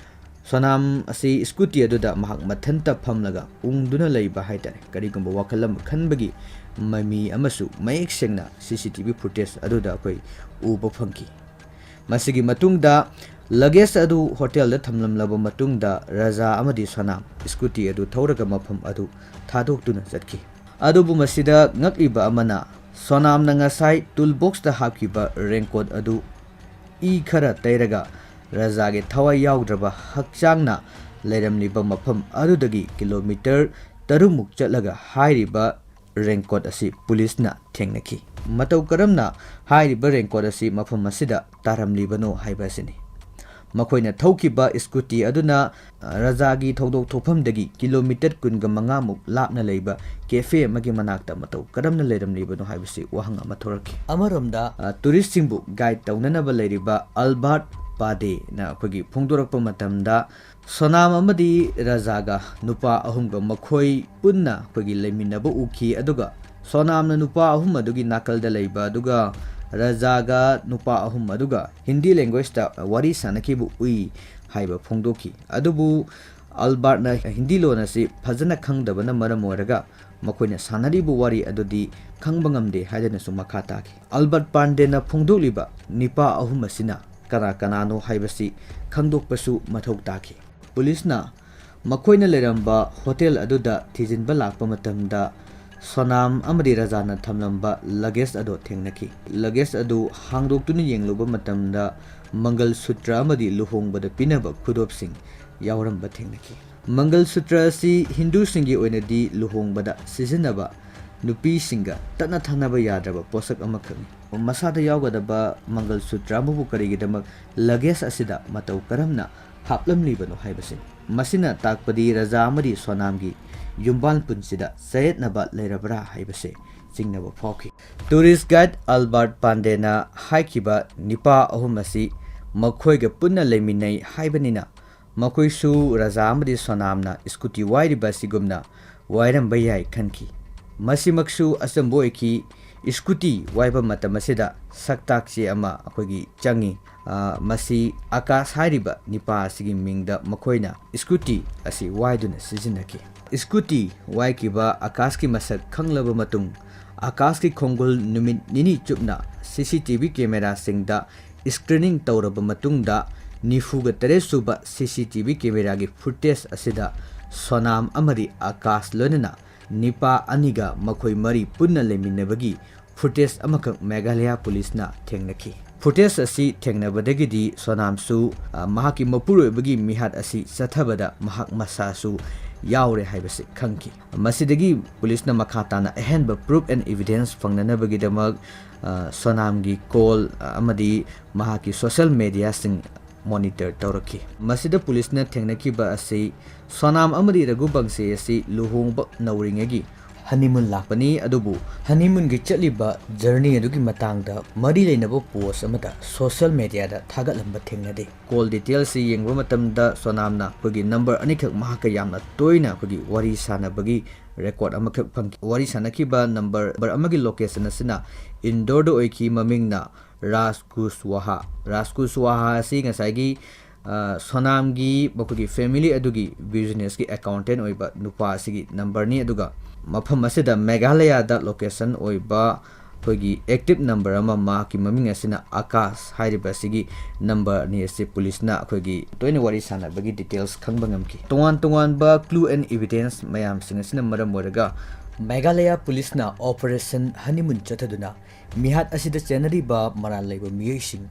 ꯁꯣꯅꯥꯝ ꯑꯁꯤ ꯁ꯭ꯀꯨꯇꯤ ꯑꯗꯨꯗ ꯃꯍꯥꯛ ꯃꯊꯟꯇ ꯐꯝꯂꯒ ꯎꯪꯗꯨꯅ ꯂꯩꯕ ꯍꯥꯏꯇꯥꯔꯦ, ꯀꯔꯤꯒꯨꯝꯕ ꯋꯥꯈꯜ ꯑꯃ ꯈꯟꯕꯒꯤ ꯃꯃꯤ ꯑꯃꯁꯨ ꯃꯌꯦꯛ ꯁꯦꯡꯅ ꯁꯤ ꯁꯤ ꯇꯤ ꯚꯤ ꯐꯨꯇꯦꯖ ꯑꯗꯨꯗ ꯑꯩꯈꯣꯏ ꯎꯕ ꯐꯪꯈꯤ꯫ ꯃꯁꯤꯒꯤ ꯃꯇꯨꯡꯗ ꯂꯒꯦꯖ ꯑꯗꯨ ꯍꯣꯇꯦꯜꯗ ꯊꯝꯂꯝꯂꯕ ꯃꯇꯨꯡꯗ ꯔꯥꯖꯥ ꯑꯃꯗꯤ ꯁꯣꯅꯥꯝ ꯁ꯭ꯀꯨꯇꯤ ꯑꯗꯨ ꯊꯧꯔꯒ ꯃꯐꯝ ꯑꯗꯨ ꯊꯥꯗꯣꯛꯇꯨꯅ ꯆꯠꯈꯤ꯫ ꯑꯗꯨꯕꯨ ꯃꯁꯤꯗ ꯉꯛꯂꯤꯕ ꯑꯃꯅ, ꯁꯣꯅꯥꯝꯅ ꯉꯁꯥꯏ ꯇꯨꯜ ꯕꯣꯛꯁꯇ ꯍꯥꯞꯈꯤꯕ ꯔꯦꯟꯀꯣꯠ ꯑꯗꯨ ꯏ ꯈꯔ ꯇꯩꯔꯒ ꯔꯥꯖꯥꯒꯤ ꯊꯋꯥꯏ ꯌꯥꯎꯗ꯭ꯔꯕ ꯍꯛꯆꯥꯡꯅ ꯂꯩꯔꯝꯂꯤꯕ ꯃꯐꯝ ꯑꯗꯨꯗꯒꯤ ꯀꯤꯂꯣꯃꯤꯇꯔ ꯇꯔꯨꯛꯃꯨꯛ ꯆꯠꯂꯒ ꯍꯥꯏꯔꯤꯕ ꯔꯦꯟꯀꯣꯠ ꯑꯁꯤ ꯄꯨꯂꯤꯁꯅ ꯊꯦꯡꯅꯈꯤ꯫ ꯃꯇꯧ ꯀꯔꯝꯅ ꯍꯥꯏꯔꯤꯕ ꯔꯦꯟꯀꯣꯠ ꯑꯁꯤ ꯃꯐꯝ ꯑꯁꯤꯗ ꯇꯥꯔꯝꯂꯤꯕꯅꯣ ꯍꯥꯏꯕ ꯑꯁꯤꯅꯤ꯫ ꯃꯈꯣꯏꯅ ꯊꯧꯈꯤꯕ ꯁ꯭ꯀꯨꯇꯤ ꯑꯗꯨꯅ, ꯑ, ꯔꯥꯖꯥꯒꯤ ꯊꯧꯗꯣꯛ ꯊꯣꯛꯐꯝꯗꯒꯤ ꯀꯤꯂꯣꯃꯤꯇꯔ ꯀꯨꯟꯒ ꯃꯉꯥꯃꯨꯛ ꯂꯥꯞꯅ ꯂꯩꯕ ꯀꯦꯐꯦ ꯑꯃꯒꯤ ꯃꯅꯥꯛꯇ ꯃꯇꯧ ꯀꯔꯝꯅ ꯂꯩꯔꯝꯂꯤꯕꯅꯣ ꯍꯥꯏꯕꯁꯤ ꯋꯥꯍꯪ ꯑꯃ ꯊꯣꯔꯛꯈꯤ꯫ ꯑꯃꯔꯣꯝꯗ, ꯑ, ꯇꯨꯔꯤꯁꯁꯤꯡꯕꯨ ꯒꯥꯏꯗ ꯇꯧꯅꯅꯕ ꯂꯩꯔꯤꯕ ꯑꯜꯕꯥꯔꯠ ꯄꯥꯗꯦꯅ ꯑꯩꯈꯣꯏꯒꯤ ꯐꯣꯡꯗꯣꯔꯛꯄ ꯃꯇꯝꯗ, ꯁꯣꯅꯥꯝ ꯑꯃꯗꯤ ꯔꯥꯖꯥꯒ ꯅꯨꯄꯥ ꯑꯍꯨꯝꯒ ꯃꯈꯣꯏ ꯄꯨꯟꯅ ꯑꯩꯈꯣꯏꯒꯤ ꯂꯩꯃꯤꯟꯅꯕ ꯎꯈꯤ꯫ ꯑꯗꯨꯒ ꯁꯣꯅꯥꯝꯅ ꯅꯨꯄꯥ ꯑꯍꯨꯝ ꯑꯗꯨꯒꯤ ꯅꯥꯀꯜꯗ ꯂꯩꯕ, ꯑꯗꯨꯒ ꯔꯖꯥꯒ ꯅꯨꯄꯥ ꯑꯍꯨꯝ ꯑꯗꯨꯒ ꯍꯤꯟꯗꯤ languageꯇ ꯋꯥꯔꯤ ꯁꯥꯟꯅꯈꯤꯕ ꯎꯏ ꯍꯥꯏꯕ ꯐꯣꯡꯗꯣꯛꯈꯤ꯫ ꯑꯗꯨꯕꯨ ꯑꯜꯕꯥꯔꯠꯅ ꯍꯤꯟꯗꯤ ꯂꯣꯟ ꯑꯁꯤ ꯐꯖꯅ ꯈꯪꯗꯕꯅ ꯃꯔꯝ ꯑꯣꯏꯔꯒ ꯃꯈꯣꯏꯅ ꯁꯥꯟꯅꯔꯤꯕ ꯋꯥꯔꯤ ꯑꯗꯨꯗꯤ ꯈꯪꯕ ꯉꯝꯗꯦ ꯍꯥꯏꯗꯨꯅꯁꯨ ꯃꯈꯥ ꯇꯥꯈꯤ꯫ ꯑꯜꯕꯥꯔꯠ ꯄꯥꯟꯗꯦꯅ ꯐꯣꯡꯗꯣꯛꯂꯤꯕ ꯅꯤꯄꯥ ꯑꯍꯨꯝ ꯑꯁꯤꯅ ꯀꯅꯥ ꯀꯅꯥꯅꯣ ꯍꯥꯏꯕꯁꯤ ꯈꯪꯗꯣꯛꯄꯁꯨ ꯃꯊꯧ ꯇꯥꯈꯤ꯫ ꯄꯨꯂꯤꯁꯅ ꯃꯈꯣꯏꯅ ꯂꯩꯔꯝꯕ ꯍꯣꯇꯦꯜ ꯑꯗꯨꯗ ꯊꯤꯖꯤꯟꯕ ꯂꯥꯛꯄ ꯃꯇꯝꯗ ꯁꯣꯅꯥꯝ ꯑꯃꯗꯤ ꯔꯖꯥꯅ ꯊꯝꯂꯝꯕ luggage ꯑꯗꯨ ꯊꯦꯡꯅꯈꯤ꯫ Luggage ꯑꯗꯨ ꯍꯥꯡꯗꯣꯛꯇꯨꯅ ꯌꯦꯡꯂꯨꯕ ꯃꯇꯝꯗ ꯃꯪꯒꯜ ꯁꯨꯇ꯭ꯔ ꯑꯃꯗꯤ ꯂꯨꯍꯣꯡꯕꯗ ꯄꯤꯅꯕ ꯈꯨꯗꯣꯞꯁꯤꯡ ꯌꯥꯎꯔꯝꯕ ꯊꯦꯡꯅꯈꯤ꯫ ꯃꯪꯒꯜ ꯁꯨꯇ꯭ꯔ ꯑꯁꯤ ꯍꯤꯟꯗꯨꯁꯤꯡꯒꯤ ꯑꯣꯏꯅꯗꯤ ꯂꯨꯍꯣꯡꯕꯗ ꯁꯤꯖꯤꯟꯅꯕ ꯅꯨꯄꯤꯁꯤꯡꯒ ꯇꯠꯅ ꯊꯥꯅꯕ ꯌꯥꯗ꯭ꯔꯕ ꯄꯣꯠꯁꯛ ꯑꯃꯈꯛꯅꯤ꯫ ꯃꯁꯥꯗ ꯌꯥꯎꯒꯗꯕ ꯃꯪꯒꯜ ꯁꯨꯇ꯭ꯔ ꯑꯃꯕꯨ ꯀꯔꯤꯒꯤꯗꯃꯛ luggage ꯑꯁꯤꯗ ꯃꯇꯧ ꯀꯔꯝꯅ ꯍꯥꯞꯂꯝꯂꯤꯕꯅꯣ ꯍꯥꯏꯕꯁꯤꯅꯤ꯫ ꯃꯁꯤꯅ ꯇꯥꯛꯄꯗꯤ ꯔꯖꯥ ꯑꯃꯗꯤ ꯁꯣꯅꯥꯝꯒꯤ ꯌꯨꯝꯕꯥꯜ ꯄꯨꯟꯁꯤꯗ ꯆꯌꯦꯠꯅꯕ ꯂꯩꯔꯕ꯭ꯔꯥ ꯍꯥꯏꯕꯁꯦ ꯆꯤꯡꯅꯕ ꯐꯥꯎꯈꯤ꯫ Tourist guide ꯑꯜꯕꯥꯔꯠ ꯄꯥꯟꯗꯦꯅ ꯍꯥꯏꯈꯤꯕ ꯅꯤꯄꯥ ꯑꯍꯨꯝ ꯑꯁꯤ ꯃꯈꯣꯏꯒ ꯄꯨꯟꯅ ꯂꯩꯃꯤꯟꯅꯩ ꯍꯥꯏꯕꯅꯤꯅ, ꯃꯈꯣꯏꯁꯨ ꯔꯖꯥ ꯑꯃꯗꯤ ꯁꯣꯅꯥꯝꯅ scooty ꯋꯥꯏꯔꯤꯕ ꯑꯁꯤꯒꯨꯝꯅ ꯋꯥꯏꯔꯝꯕ ꯌꯥꯏ ꯈꯟꯈꯤ꯫ ꯃꯁꯤꯃꯛꯁꯨ ꯑꯆꯨꯝꯕ ꯑꯣꯏꯈꯤ꯫ Scooty ꯋꯥꯏꯕ ꯃꯇꯝ ꯑꯁꯤꯗ ꯁꯛꯇꯥꯛ ꯆꯦ ꯑꯃ ꯑꯩꯈꯣꯏꯒꯤ ꯆꯪꯉꯤ꯫ ꯑ, ꯃꯁꯤ ꯑꯀꯥꯁ ꯍꯥꯏꯔꯤꯕ ꯅꯤꯄꯥ ꯑꯁꯤꯒꯤ ꯃꯤꯡꯗ ꯃꯈꯣꯏꯅ scooty ꯑꯁꯤ ꯋꯥꯏꯗꯨꯅ ꯁꯤꯖꯤꯟꯅꯈꯤ꯫ Scooty ꯋꯥꯏꯈꯤꯕ ꯑꯀꯥꯁꯀꯤ ꯃꯁꯛ ꯈꯪꯂꯕ ꯃꯇꯨꯡ, ꯑꯀꯥꯁꯀꯤ ꯈꯣꯡꯒꯨꯜ ꯅꯨꯃꯤꯠ ꯅꯤꯅꯤ ꯆꯨꯞꯅ CCTV cameraꯁꯤꯡꯗ screening ꯇꯧꯔꯕ ꯃꯇꯨꯡꯗ, ꯅꯤꯐꯨꯒ ꯇꯔꯦꯠ ꯁꯨꯕ CCTV cameraꯒꯤ footage ꯑꯁꯤꯗ ꯁꯣꯅꯥꯝ ꯑꯃꯗꯤ ꯑꯀꯥꯁ ꯂꯣꯏꯅꯅ ꯅꯤꯄꯥ ꯑꯅꯤꯒ ꯃꯈꯣꯏ ꯃꯔꯤ ꯄꯨꯟꯅ ꯂꯩꯃꯤꯟꯅꯕꯒꯤ footage ꯑꯃꯈꯛ ꯃꯦꯘꯥꯂꯌꯥ ꯄꯨꯂꯤꯁꯅ ꯊꯦꯡꯅꯈꯤ꯫ Footage ꯑꯁꯤ ꯊꯦꯡꯅꯕꯗꯒꯤꯗꯤ ꯁꯣꯅꯥꯝꯁꯨ, ꯑ, ꯃꯍꯥꯛꯀꯤ ꯃꯄꯨꯔꯣꯏꯕꯒꯤ ꯃꯤꯍꯥꯠ ꯑꯁꯤ ꯆꯠꯊꯕꯗ ꯃꯍꯥꯛ ꯃꯁꯥꯁꯨ ꯌꯥꯎꯔꯦ ꯍꯥꯏꯕꯁꯤ ꯈꯪꯈꯤ꯫ ꯃꯁꯤꯗꯒꯤ ꯄꯨꯂꯤꯁꯅ ꯃꯈꯥ ꯇꯥꯅ ꯑꯍꯦꯟꯕ proof and evidence ꯐꯪꯅꯅꯕꯒꯤꯗꯃꯛ, ꯑ, ꯁꯣꯅꯥꯝꯒꯤ call, ꯑ, ꯑꯃꯗꯤ ꯃꯍꯥꯛꯀꯤ social mediaꯁꯤꯡ monitor ꯇꯧꯔꯛꯈꯤ꯫ ꯃꯁꯤꯗ ꯄꯨꯂꯤꯁꯅ ꯊꯦꯡꯅꯈꯤꯕ ꯑꯁꯤ ꯁꯣꯅꯥꯝ ꯑꯃꯗꯤ ꯔꯘꯨꯕꯪꯁꯤ ꯑꯁꯤ ꯂꯨꯍꯣꯡꯕ ꯅꯧꯔꯤꯉꯩꯒꯤ honeymoon ꯂꯥꯛꯄꯅꯤ, ꯑꯗꯨꯕꯨ honeymoonꯒꯤ ꯆꯠꯂꯤꯕ journey ꯑꯗꯨꯒꯤ ꯃꯇꯥꯡꯗ ꯃꯔꯤ ꯂꯩꯅꯕ post ꯑꯃꯗ social mediaꯗ ꯊꯥꯒꯠꯂꯝꯕ ꯊꯦꯡꯅꯗꯦ꯫ Call detailꯁꯤ ꯌꯦꯡꯕ ꯃꯇꯝꯗ ꯁꯣꯅꯥꯝꯅ ꯑꯩꯈꯣꯏꯒꯤ number ꯑꯅꯤꯈꯛ ꯃꯍꯥꯛꯀ ꯌꯥꯝꯅ ꯇꯣꯏꯅ ꯑꯩꯈꯣꯏꯒꯤ ꯋꯥꯔꯤ ꯁꯥꯟꯅꯕꯒꯤ record ꯑꯃꯈꯛ ꯐꯪꯈꯤ꯫ ꯋꯥꯔꯤ ꯁꯥꯟꯅꯈꯤꯕ number ꯑꯃꯒꯤ location ꯑꯁꯤꯅ ꯏꯟꯗꯣꯔꯗ ꯑꯣꯏꯈꯤ, ꯃꯃꯤꯡꯅ ꯔꯥꯖ ꯀꯨꯁꯋꯥꯍꯥ꯫ ꯔꯥꯖ ꯀꯨꯁꯋꯥꯍꯥ ꯑꯁꯤ ꯉꯁꯥꯏꯒꯤ, ꯑ, ꯁꯣꯅꯥꯝꯒꯤ ꯃꯈꯣꯏꯒꯤ family ꯑꯗꯨꯒꯤ businessꯀꯤ accountant ꯑꯣꯏꯕ ꯅꯨꯄꯥ ꯑꯁꯤꯒꯤ numberꯅꯤ꯫ ꯑꯗꯨꯒ ꯃꯐꯝ ꯑꯁꯤꯗ ꯃꯦꯘꯥꯂꯌꯥꯗ location ꯑꯣꯏꯕ ꯑꯩꯈꯣꯏꯒꯤ active number ꯑꯃ, ꯃꯍꯥꯛꯀꯤ ꯃꯃꯤꯡ ꯑꯁꯤꯅ ꯑꯀꯥꯁ ꯍꯥꯏꯔꯤꯕ ꯑꯁꯤꯒꯤ number ꯑꯅꯤ ꯑꯁꯤ ꯄꯨꯂꯤꯁꯅ ꯑꯩꯈꯣꯏꯒꯤ ꯇꯣꯏꯅ ꯋꯥꯔꯤ ꯁꯥꯟꯅꯕꯒꯤ details ꯈꯪꯕ ꯉꯝꯈꯤ꯫ ꯇꯣꯉꯥꯟ ꯇꯣꯉꯥꯟꯕ clue and evidence ꯃꯌꯥꯝꯁꯤꯡ ꯑꯁꯤꯅ ꯃꯔꯝ ꯑꯣꯏꯔꯒ ꯃꯦꯘꯥꯂꯌꯥ ꯄꯨꯂꯤꯁꯅ Operation Honeymoon ꯆꯠꯊꯗꯨꯅ ꯃꯤꯍꯥꯠ ꯑꯁꯤꯗ ꯆꯦꯟꯅꯔꯤꯕ ꯃꯔꯥꯜ ꯂꯩꯕ ꯃꯤꯑꯣꯏꯁꯤꯡ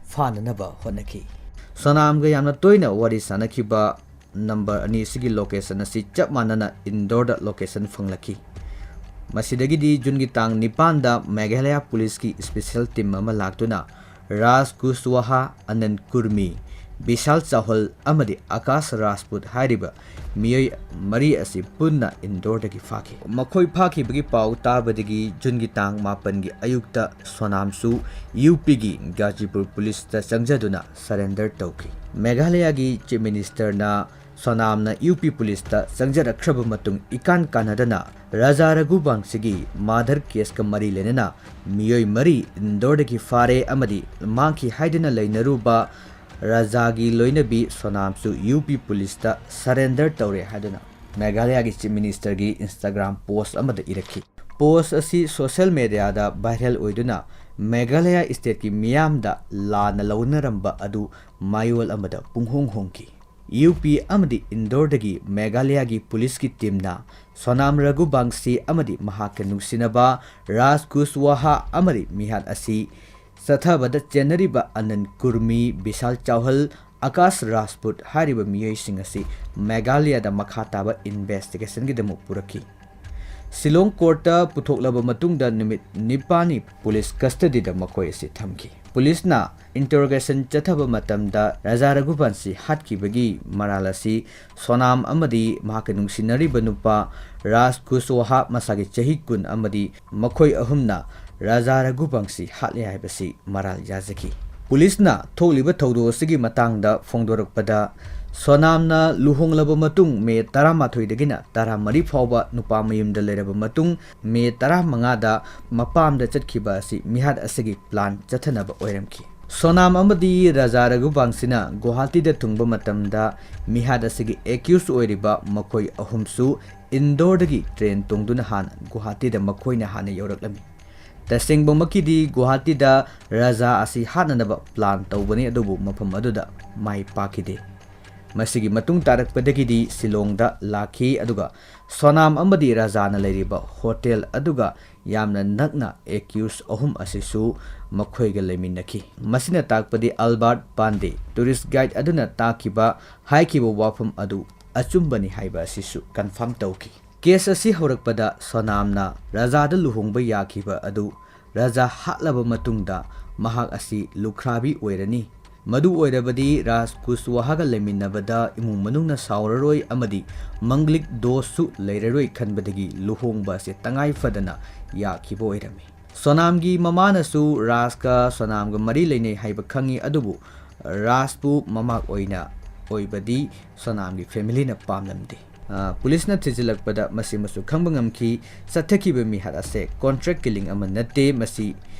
ꯐꯥꯅꯅꯕ ꯍꯣꯠꯅꯈꯤ꯫ ꯁꯣꯅꯥꯝꯒ ꯌꯥꯝꯅ ꯇꯣꯏꯅ ꯋꯥꯔꯤ ꯁꯥꯟꯅꯈꯤꯕ number ꯑꯅꯤ ꯑꯁꯤꯒꯤ location ꯑꯁꯤ ꯆꯞ ꯃꯥꯟꯅꯅ ꯏꯟꯗꯣꯔꯗ location ꯐꯪꯂꯛꯈꯤ꯫ ꯃꯁꯤꯗꯒꯤꯗꯤ ꯖꯨꯟꯒꯤ ꯇꯥꯡ ꯅꯤꯄꯥꯟꯗ ꯃꯦꯘꯥꯂꯌꯥ ꯄꯨꯂꯤꯁꯀꯤ special team ꯑꯃ ꯂꯥꯛꯇꯨꯅ ꯔꯥꯖ ꯀꯨꯁꯋꯥꯍꯥ, ꯑꯅꯟ ꯀꯨꯔꯃꯤ, ꯕꯤꯁꯥꯜ ꯆꯥꯍꯜ ꯑꯃꯗꯤ ꯑꯀꯥꯁ ꯔꯥꯖꯄꯨꯠ ꯍꯥꯏꯔꯤꯕ ꯃꯤꯑꯣꯏ ꯃꯔꯤ ꯑꯁꯤ ꯄꯨꯟꯅ ꯏꯟꯗꯣꯔꯗꯒꯤ ꯐꯥꯈꯤ꯫ ꯃꯈꯣꯏ ꯐꯥꯈꯤꯕꯒꯤ ꯄꯥꯎ ꯇꯥꯕꯗꯒꯤ ꯖꯨꯟꯒꯤ ꯇꯥꯡ ꯃꯥꯄꯟꯒꯤ ꯑꯌꯨꯛꯇ ꯁꯣꯅꯥꯝꯁꯨ ꯌꯨ ꯄꯤꯒꯤ ꯒꯥꯖꯤꯄꯨꯔ ꯄꯨꯂꯤꯁꯇ ꯆꯪꯖꯗꯨꯅ surrender ꯇꯧꯈꯤ꯫ ꯃꯦꯘꯥꯂꯌꯥꯒꯤ Chief Ministerꯅ ꯁꯣꯅꯥꯝꯅ ꯌꯨ ꯄꯤ ꯄꯨꯂꯤꯁꯇ ꯆꯪꯖꯔꯛꯈ꯭ꯔꯕ ꯃꯇꯨꯡ ꯏꯀꯥꯟ ꯀꯥꯟꯅꯗꯅ ꯔꯥꯖꯥ ꯔꯘꯨꯕꯪꯁꯤꯒꯤ murder caseꯀ ꯃꯔꯤ ꯂꯩꯅꯅ ꯃꯤꯑꯣꯏ ꯃꯔꯤ ꯏꯟꯗꯣꯔꯗꯒꯤ ꯐꯥꯔꯦ ꯑꯃꯗꯤ ꯃꯥꯡꯈꯤ ꯍꯥꯏꯗꯨꯅ ꯂꯩꯅꯔꯨꯕ ꯔꯥꯖꯥꯒꯤ ꯂꯣꯏꯅꯕꯤ ꯁꯣꯅꯥꯝꯁꯨ ꯌꯨ ꯄꯤ ꯄꯨꯂꯤꯁꯇ surrender ꯇꯧꯔꯦ ꯍꯥꯏꯗꯨꯅ ꯃꯦꯘꯥꯂꯌꯥꯒꯤ Chief Ministerꯒꯤ Instagram post ꯑꯃꯗ ꯏꯔꯛꯈꯤ꯫ Post ꯑꯁꯤ social mediaꯗ viral ꯑꯣꯏꯗꯨꯅ ꯃꯦꯘꯥꯂꯌꯥ stateꯀꯤ ꯃꯤꯌꯥꯝꯗ ꯂꯥꯟꯅ ꯂꯧꯅꯔꯝꯕ ꯑꯗꯨ ꯃꯌꯣꯜ ꯑꯃꯗ ꯄꯨꯡꯍꯣꯡ ꯍꯣꯡꯈꯤ꯫ ꯌꯨ ꯄꯤ ꯑꯃꯗꯤ ꯏꯟꯗꯣꯔꯗꯒꯤ ꯃꯦꯘꯥꯂꯌꯥꯒꯤ ꯄꯨꯂꯤꯁꯀꯤ teamꯅ ꯁꯣꯅꯥꯝ ꯔꯘꯨꯕꯪꯁꯤ ꯑꯃꯗꯤ ꯃꯍꯥꯛꯀ ꯅꯨꯡꯁꯤꯅꯕ ꯔꯥꯖ ꯀꯨꯁꯋꯥꯍꯥ ꯑꯃꯗꯤ ꯃꯤꯍꯥꯠ ꯑꯁꯤ ꯆꯠꯊꯕꯗ ꯆꯦꯟꯅꯔꯤꯕ ꯑꯅꯟ ꯀꯨꯔꯃꯤ, ꯕꯤꯁꯥꯜ ꯆꯥꯎꯍꯜ, ꯑꯀꯥꯁ ꯔꯥꯖꯄꯨꯠ ꯍꯥꯏꯔꯤꯕ ꯃꯤꯑꯣꯏꯁꯤꯡ ꯑꯁꯤ ꯃꯦꯘꯥꯂꯌꯥꯗ ꯃꯈꯥ ꯇꯥꯕ investigationꯒꯤꯗꯃꯛ ꯄꯨꯔꯛꯈꯤ꯫ ꯁꯤꯂꯣꯡ courtꯇ ꯄꯨꯊꯣꯛꯂꯕ ꯃꯇꯨꯡꯗ ꯅꯨꯃꯤꯠ ꯅꯤꯄꯥꯜꯅꯤ police custodyꯗ ꯃꯈꯣꯏ ꯑꯁꯤ ꯊꯝꯈꯤ꯫ ꯄꯨꯂꯤꯁꯅ interrogation ꯆꯠꯊꯕ ꯃꯇꯝꯗ ꯔꯥꯖꯥ ꯔꯘꯨꯕꯪꯁꯤ ꯍꯥꯠꯈꯤꯕꯒꯤ ꯃꯔꯥꯜ ꯑꯁꯤ ꯁꯣꯅꯥꯝ ꯑꯃꯗꯤ ꯃꯍꯥꯛꯀ ꯅꯨꯡꯁꯤꯅꯔꯤꯕ ꯅꯨꯄꯥ ꯔꯥꯖ ꯀꯨꯁꯋꯥꯍꯥ, ꯃꯁꯥꯒꯤ ꯆꯍꯤ ꯀꯨꯟ, ꯑꯃꯗꯤ ꯃꯈꯣꯏ ꯑꯍꯨꯝꯅ ꯔꯥꯖꯥ ꯔꯘꯨꯕꯪꯁꯤ ꯍꯥꯠꯂꯦ ꯍꯥꯏꯕꯁꯤ ꯃꯔꯥꯜ ꯌꯥꯖꯈꯤ꯫ ꯄꯨꯂꯤꯁꯅ ꯊꯣꯛꯂꯤꯕ ꯊꯧꯗꯣꯛ ꯑꯁꯤꯒꯤ ꯃꯇꯥꯡꯗ ꯐꯣꯡꯗꯣꯔꯛꯄꯗ, ꯁꯣꯅꯥꯝꯅ ꯂꯨꯍꯣꯡꯂꯕ ꯃꯇꯨꯡ ꯃꯦ ꯇꯔꯥꯃꯥꯊꯣꯏꯗꯒꯤꯅ ꯇꯔꯥꯃꯔꯤ ꯐꯥꯎꯕ ꯅꯨꯄꯥ ꯃꯌꯨꯝꯗ ꯂꯩꯔꯕ ꯃꯇꯨꯡ ꯃꯦ ꯇꯔꯥꯃꯉꯥꯗ ꯃꯄꯥꯝꯗ ꯆꯠꯈꯤꯕ ꯑꯁꯤ ꯃꯤꯍꯥꯠ ꯑꯁꯤꯒꯤ ꯄ꯭ꯂꯥꯟ ꯆꯠꯊꯅꯕ ꯑꯣꯏꯔꯝꯈꯤ꯫ ꯁꯣꯅꯥꯝ ꯑꯃꯗꯤ ꯔꯥꯖꯥ ꯔꯘꯨꯕꯪꯁꯤꯅ ꯒꯨꯋꯥꯍꯥꯇꯤꯗ ꯊꯨꯡꯕ ꯃꯇꯝꯗ ꯃꯤꯍꯥꯠ ꯑꯁꯤꯒꯤ ꯑꯦꯀ꯭ꯌꯨꯁ ꯑꯣꯏꯔꯤꯕ ꯃꯈꯣꯏ ꯑꯍꯨꯝꯁꯨ ꯏꯟꯗꯣꯔꯗꯒꯤ ꯇ꯭ꯔꯦꯟ ꯇꯣꯡꯗꯨꯅ ꯍꯥꯟꯅ ꯒꯨꯋꯥꯍꯥꯇꯤꯗ ꯃꯈꯣꯏꯅ ꯍꯥꯟꯅ ꯌꯧꯔꯛꯂꯝꯃꯤ꯫ ꯇꯁꯦꯡꯕꯃꯛꯀꯤꯗꯤ ꯒꯨꯋꯥꯍꯥꯇꯤꯗ ꯔꯥꯖꯥ ꯑꯁꯤ ꯍꯥꯠꯅꯅꯕ ꯄ꯭ꯂꯥꯟ ꯇꯧꯕꯅꯤ, ꯑꯗꯨꯕꯨ ꯃꯐꯝ ꯑꯗꯨꯗ ꯃꯥꯏ ꯄꯥꯛꯈꯤꯗꯦ꯫ ꯃꯁꯤꯒꯤ ꯃꯇꯨꯡ ꯇꯥꯔꯛꯄꯗꯒꯤꯗꯤ ꯁꯤꯂꯣꯡꯗ ꯂꯥꯛꯈꯤ, ꯑꯗꯨꯒ ꯁꯣꯅꯥꯝ ꯑꯃꯗꯤ ꯔꯥꯖꯥꯅ ꯂꯩꯔꯤꯕ ꯍꯣꯇꯦꯜ ꯑꯗꯨꯒ ꯌꯥꯝꯅ ꯅꯛꯅ ꯑꯦꯀ꯭ꯌꯨꯁ ꯑꯍꯨꯝ ꯑꯁꯤꯁꯨ ꯃꯈꯣꯏꯒ ꯂꯩꯃꯤꯟꯅꯈꯤ꯫ ꯃꯁꯤꯅ ꯇꯥꯛꯄꯗꯤ ꯑꯜꯕꯥꯔꯠ ꯄꯥꯟꯗꯦ, ꯇꯨꯔꯤꯁ ꯒꯥꯏꯗ ꯑꯗꯨꯅ ꯇꯥꯛꯈꯤꯕ, ꯍꯥꯏꯈꯤꯕ ꯋꯥꯐꯝ ꯑꯗꯨ ꯑꯆꯨꯝꯕꯅꯤ ꯍꯥꯏꯕ ꯑꯁꯤꯁꯨ ꯀꯟꯐꯥꯔꯝ ꯇꯧꯈꯤ꯫ ꯀꯦꯁ ꯑꯁꯤ ꯍꯧꯔꯛꯄꯗ ꯁꯣꯅꯥꯝꯅ ꯔꯥꯖꯥꯗ ꯂꯨꯍꯣꯡꯕ ꯌꯥꯈꯤꯕ ꯑꯗꯨ ꯔꯥꯖꯥ ꯍꯥꯠꯂꯕ ꯃꯇꯨꯡꯗ ꯃꯍꯥꯛ ꯑꯁꯤ ꯂꯨꯈ꯭ꯔꯥꯕꯤ ꯑꯣꯏꯔꯅꯤ꯫ ꯃꯗꯨ ꯑꯣꯏꯔꯕꯗꯤ ꯔꯥꯖ ꯀꯨꯁꯋꯥꯍꯥꯒ ꯂꯩꯃꯤꯟꯅꯕꯗ ꯏꯃꯨꯡ ꯃꯅꯨꯡꯅ ꯁꯥꯎꯔꯔꯣꯏ ꯑꯃꯗꯤ ꯃꯪꯒꯂꯤꯛ ꯗꯣꯁꯁꯨ ꯂꯩꯔꯔꯣꯏ ꯈꯟꯕꯗꯒꯤ ꯂꯨꯍꯣꯡꯕ ꯑꯁꯤ ꯇꯉꯥꯏ ꯐꯗꯅ ꯌꯥꯈꯤꯕ ꯑꯣꯏꯔꯝꯃꯤ꯫ ꯁꯣꯅꯥꯝꯒꯤ ꯃꯃꯥꯅꯁꯨ ꯔꯥꯖꯀ ꯁꯣꯅꯥꯝꯒ ꯃꯔꯤ ꯂꯩꯅꯩ ꯍꯥꯏꯕ ꯈꯪꯉꯤ, ꯑꯗꯨꯕꯨ ꯔꯥꯖꯄꯨ ꯃꯃꯥ ꯑꯣꯏꯅ ꯑꯣꯏꯕꯗꯤ ꯁꯣꯅꯥꯝꯒꯤ ꯐꯦꯃꯤꯂꯤꯅ ꯄꯥꯝꯂꯝꯗꯦ꯫ ꯑ, ꯄꯨꯂꯤꯁꯅ ꯊꯤꯖꯤꯜꯂꯛꯄꯗ ꯃꯁꯤꯃꯁꯨ ꯈꯪꯕ ꯉꯝꯈꯤ, ꯆꯠꯊꯈꯤꯕ ꯃꯤꯍꯥꯠ ꯑꯁꯦ ꯀꯣꯟꯇ꯭ꯔꯦꯛ ꯀꯤꯂꯤꯡ ꯑꯃ ꯅꯠꯇꯦ, ꯃꯁꯤ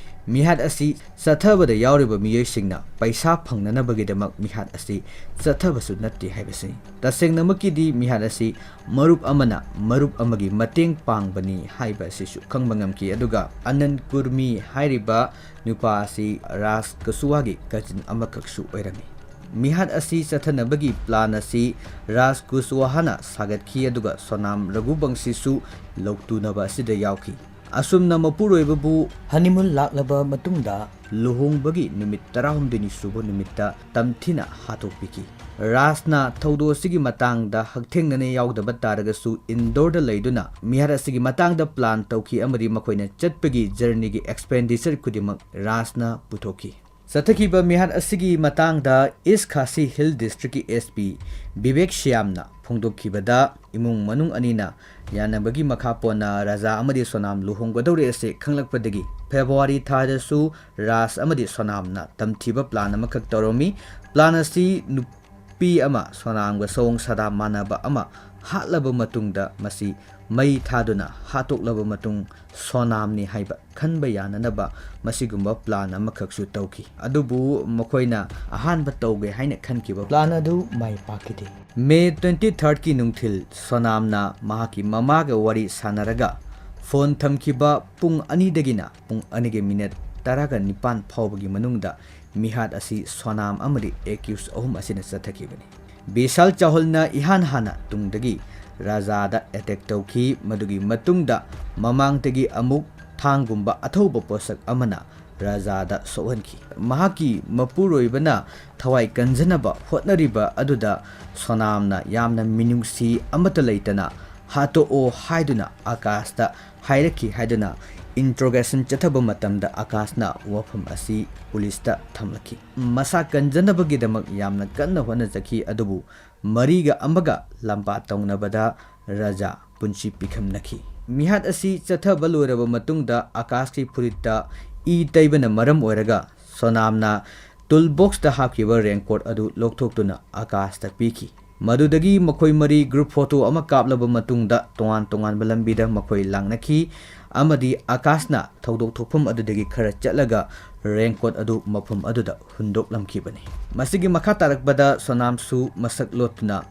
ꯃꯤꯍꯥꯠ ꯑꯁꯤ ꯆꯠꯊꯕꯗ ꯌꯥꯎꯔꯤꯕ ꯃꯤꯑꯣꯏꯁꯤꯡꯅ ꯄꯩꯁꯥ ꯐꯪꯅꯅꯕꯒꯤꯗꯃꯛ ꯃꯤꯍꯥꯠ ꯑꯁꯤ ꯆꯠꯊꯕꯁꯨ ꯅꯠꯇꯦ ꯍꯥꯏꯕꯁꯤꯅꯤ꯫ ꯇꯁꯦꯡꯅꯃꯛꯀꯤꯗꯤ ꯃꯤꯍꯥꯠ ꯑꯁꯤ ꯃꯔꯨꯞ ꯑꯃꯅ ꯃꯔꯨꯞ ꯑꯃꯒꯤ ꯃꯇꯦꯡ ꯄꯥꯡꯕꯅꯤ ꯍꯥꯏꯕ ꯑꯁꯤꯁꯨ ꯈꯪꯕ ꯉꯝꯈꯤ꯫ ꯑꯗꯨꯒ ꯑꯅꯟ ꯀꯨꯔꯃꯤ ꯍꯥꯏꯔꯤꯕ ꯅꯨꯄꯥ ꯑꯁꯤ ꯔꯥꯖ ꯀꯁꯨꯋꯥꯒꯤ ꯀꯖꯤꯟ ꯑꯃꯈꯛꯁꯨ ꯑꯣꯏꯔꯝꯃꯤ꯫ ꯃꯤꯍꯥꯠ ꯑꯁꯤ ꯆꯠꯊꯅꯕꯒꯤ ꯄ꯭ꯂꯥꯟ ꯑꯁꯤ ꯔꯥꯖ ꯀꯨꯁꯋꯥꯍꯥꯅ ꯁꯥꯒꯠꯈꯤ, ꯑꯗꯨꯒ ꯁꯣꯅꯥꯝ ꯔꯘꯨꯕꯪꯁꯤꯁꯨ ꯂꯧꯇꯨꯅꯕ ꯑꯁꯤꯗ ꯌꯥꯎꯈꯤ꯫ ꯑꯁꯨꯝꯅ ꯃꯄꯨꯔꯣꯏꯕꯕꯨ ꯍꯅꯤꯃꯨꯟ ꯂꯥꯛꯂꯕ ꯃꯇꯨꯡꯗ ꯂꯨꯍꯣꯡꯕꯒꯤ ꯅꯨꯃꯤꯠ ꯇꯔꯥꯍꯨꯝꯗꯣꯏꯅꯤ ꯁꯨꯕ ꯅꯨꯃꯤꯠꯇ ꯇꯝꯊꯤꯅ ꯍꯥꯠꯇꯣꯛꯄꯤꯈꯤ꯫ ꯔꯥꯖꯅ ꯊꯧꯗꯣꯛ ꯑꯁꯤꯒꯤ ꯃꯇꯥꯡꯗ ꯍꯛꯊꯦꯡꯅꯅ ꯌꯥꯎꯗꯕ ꯇꯥꯔꯒꯁꯨ, ꯏꯟꯗꯣꯔꯗ ꯂꯩꯗꯨꯅ ꯃꯤꯍꯥꯠ ꯑꯁꯤꯒꯤ ꯃꯇꯥꯡꯗ ꯄ꯭ꯂꯥꯟ ꯇꯧꯈꯤ ꯑꯃꯗꯤ ꯃꯈꯣꯏꯅ ꯆꯠꯄꯒꯤ ꯖꯔꯅꯤꯒꯤ ꯑꯦꯛꯁꯄꯦꯟꯗꯤꯆꯔ ꯈꯨꯗꯤꯡꯃꯛ ꯔꯥꯖꯅ ꯄꯨꯊꯣꯛꯈꯤ꯫ ꯆꯠꯊꯈꯤꯕ ꯃꯤꯍꯥꯠ ꯑꯁꯤꯒꯤ ꯃꯇꯥꯡꯗ ꯏꯁ ꯈꯥꯁꯤ ꯍꯤꯜ ꯗꯤꯁꯇ꯭ꯔꯤꯛꯀꯤ ꯑꯦꯁ ꯄꯤ ꯕꯤꯕꯦꯛ ꯁ꯭ꯌꯥꯝꯅ ꯐꯣꯡꯗꯣꯛꯈꯤꯕꯗ, ꯏꯃꯨꯡ ꯃꯅꯨꯡ ꯑꯅꯤꯅ ꯌꯥꯅꯕꯒꯤ ꯃꯈꯥ ꯄꯣꯟꯅ ꯔꯥꯖꯥ ꯑꯃꯗꯤ ꯁꯣꯅꯥꯝ ꯂꯨꯍꯣꯡꯒꯗꯧꯔꯦ ꯑꯁꯤ ꯈꯪꯂꯛꯄꯗꯒꯤ ꯐꯦꯕ꯭ꯔꯨꯋꯥꯔꯤ ꯊꯥꯗꯁꯨ ꯔꯥꯖ ꯑꯃꯗꯤ ꯁꯣꯅꯥꯝꯅ ꯇꯝꯊꯤꯕ ꯄ꯭ꯂꯥꯟ ꯑꯃꯈꯛ ꯇꯧꯔꯝꯃꯤ꯫ ꯄ꯭ꯂꯥꯟ ꯑꯁꯤ ꯅꯨ-, ꯅꯨꯄꯤ ꯑꯃ ꯁꯣꯅꯥꯝꯒ ꯁꯑꯣꯡ ꯁꯥꯗꯥ ꯃꯥꯟꯅꯕ ꯑꯃ ꯍꯥꯠꯂꯕ ꯃꯇꯨꯡꯗ, ꯃꯁꯤ ꯃꯩ ꯊꯥꯗꯨꯅ ꯍꯥꯠꯇꯣꯛꯂꯕ ꯃꯇꯨꯡ, ꯁꯣꯅꯥꯝꯅꯤ ꯍꯥꯏꯕ ꯈꯟꯕ ꯌꯥꯅꯅꯕ ꯃꯁꯤꯒꯨꯝꯕ plan ꯑꯃꯈꯛꯁꯨ ꯇꯧꯈꯤ꯫ ꯑꯗꯨꯕꯨ ꯃꯈꯣꯏꯅ ꯑꯍꯥꯟꯕ ꯇꯧꯒꯦ ꯍꯥꯏꯅ ꯈꯟꯈꯤꯕ plan ꯑꯗꯨ ꯃꯥꯏ ꯄꯥꯛꯈꯤꯗꯦ꯫ May twenty thirdꯀꯤ ꯅꯨꯡꯊꯤꯜ ꯁꯣꯅꯥꯝꯅ ꯃꯍꯥꯛꯀꯤ ꯃꯃꯥꯒ ꯋꯥꯔꯤ ꯁꯥꯟꯅꯔꯒ phone ꯊꯝꯈꯤꯕ ꯄꯨꯡ ꯑꯅꯤꯗꯒꯤꯅ ꯄꯨꯡ ꯑꯅꯤꯒꯤ minute ꯇꯔꯥꯒ ꯅꯤꯄꯥꯟ ꯐꯥꯎꯕꯒꯤ ꯃꯅꯨꯡꯗ ꯃꯤꯍꯥꯠ ꯑꯁꯤ ꯁꯣꯅꯥꯝ ꯑꯃꯗꯤ accused ꯑꯍꯨꯝ ꯑꯁꯤꯅ ꯆꯠꯊꯈꯤꯕꯅꯤ꯫ ꯕꯤꯁꯥꯜ ꯆꯥꯍꯨꯜꯅ ꯏꯍꯥꯟ ꯍꯥꯟꯅ ꯇꯨꯡꯗꯒꯤ ꯔꯥꯖꯥꯗ attack ꯇꯧꯈꯤ꯫ ꯃꯗꯨꯒꯤ ꯃꯇꯨꯡꯗ ꯃꯃꯥꯡꯗꯒꯤ ꯑꯃꯨꯛ ꯊꯥꯡꯒꯨꯝꯕ ꯑꯊꯧꯕ ꯄꯣꯠꯁꯛ ꯑꯃꯅ ꯔꯥꯖꯥꯗ ꯁꯣꯛꯍꯟꯈꯤ꯫ ꯃꯍꯥꯛꯀꯤ ꯃꯄꯨꯔꯣꯏꯕꯅ ꯊꯋꯥꯏ ꯀꯟꯖꯅꯕ ꯍꯣꯠꯅꯔꯤꯕ ꯑꯗꯨꯗ ꯁꯣꯅꯥꯝꯅ ꯌꯥꯝꯅ ꯃꯤꯅꯨꯡꯁꯤ ꯑꯃꯠꯇ ꯂꯩꯇꯅ "ꯍꯥꯠꯇꯣꯛꯑꯣ" ꯍꯥꯏꯗꯨꯅ ꯑꯀꯥꯁꯇ ꯍꯥꯏꯔꯛꯈꯤ ꯍꯥꯏꯗꯨꯅ interrogation ꯆꯠꯊꯕ ꯃꯇꯝꯗ ꯑꯀꯥꯁꯅ ꯋꯥꯐꯝ ꯑꯁꯤ ꯄꯨꯂꯤꯁꯇ ꯊꯝꯂꯛꯈꯤ꯫ ꯃꯁꯥ ꯀꯟꯖꯅꯕꯒꯤꯗꯃꯛ ꯌꯥꯝꯅ ꯀꯟꯅ ꯍꯣꯠꯅꯖꯈꯤ, ꯑꯗꯨꯕꯨ ꯃꯔꯤꯒ ꯑꯃꯒ ꯂꯝꯕꯥ ꯇꯧꯅꯕꯗ ꯔꯥꯖꯥ ꯄꯨꯟꯁꯤ ꯄꯤꯈꯝꯅꯈꯤ꯫ ꯃꯤꯍꯥꯠ ꯑꯁꯤ ꯆꯠꯊꯕ ꯂꯣꯏꯔꯕ ꯃꯇꯨꯡꯗ ꯑꯀꯥꯁꯀꯤ ꯐꯨꯔꯤꯠꯇ ꯏ ꯇꯩꯕꯅ ꯃꯔꯝ ꯑꯣꯏꯔꯒ ꯁꯣꯅꯥꯝꯅ tool boxꯇ ꯍꯥꯞꯈꯤꯕ raincoat ꯑꯗꯨ ꯂꯧꯊꯣꯛꯇꯨꯅ ꯑꯀꯥꯁꯇ ꯄꯤꯈꯤ꯫ ꯃꯗꯨꯗꯒꯤ ꯃꯈꯣꯏ ꯃꯔꯤ group photo ꯑꯃ ꯀꯥꯞꯂꯕ ꯃꯇꯨꯡꯗ ꯇꯣꯉꯥꯟ ꯇꯣꯉꯥꯟꯕ ꯂꯝꯕꯤꯗ ꯃꯈꯣꯏ ꯂꯥꯛꯅꯈꯤ ꯑꯃꯗꯤ ꯑꯀꯥꯁꯅ ꯊꯧꯗꯣꯛ ꯊꯣꯛꯐꯝ ꯑꯗꯨꯗꯒꯤ ꯈꯔ ꯆꯠꯂꯒ raincoat ꯑꯗꯨ ꯃꯐꯝ ꯑꯗꯨꯗ ꯍꯨꯟꯗꯣꯛꯂꯝꯈꯤꯕꯅꯤ꯫ ꯃꯁꯤꯒꯤ ꯃꯈꯥ ꯇꯥꯔꯛꯄꯗ ꯁꯣꯅꯥꯝꯁꯨ ꯃꯁꯛ ꯂꯣꯠꯇꯨꯅ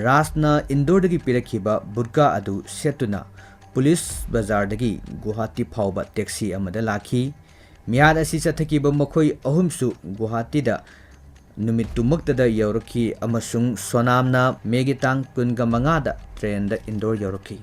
ꯔꯥꯖꯅ ꯏꯟꯗꯣꯔꯗꯒꯤ ꯄꯤꯔꯛꯈꯤꯕ ꯕꯨꯔꯀꯥ ꯑꯗꯨ ꯁꯦꯠꯇꯨꯅ ꯄꯨꯂꯤꯁ ꯕꯖꯥꯔꯗꯒꯤ ꯒꯨꯋꯥꯍꯥꯇꯤ ꯐꯥꯎꯕ taxi ꯑꯃꯗ ꯂꯥꯛꯈꯤ꯫ ꯃꯤꯍꯥꯠ ꯑꯁꯤ ꯆꯠꯊꯈꯤꯕ ꯃꯈꯣꯏ ꯑꯍꯨꯝꯁꯨ ꯒꯨꯋꯥꯍꯥꯇꯤꯗ ꯅꯨꯃꯤꯠꯇꯨꯃꯛꯇꯗ ꯌꯧꯔꯛꯈꯤ ꯑꯃꯁꯨꯡ ꯁꯣꯅꯥꯝꯅ ꯃꯦꯒꯤ ꯇꯥꯡ ꯀꯨꯟꯒ ꯃꯉꯥꯗ trainꯗ ꯏꯟꯗꯣꯔ ꯌꯧꯔꯛꯈꯤ꯫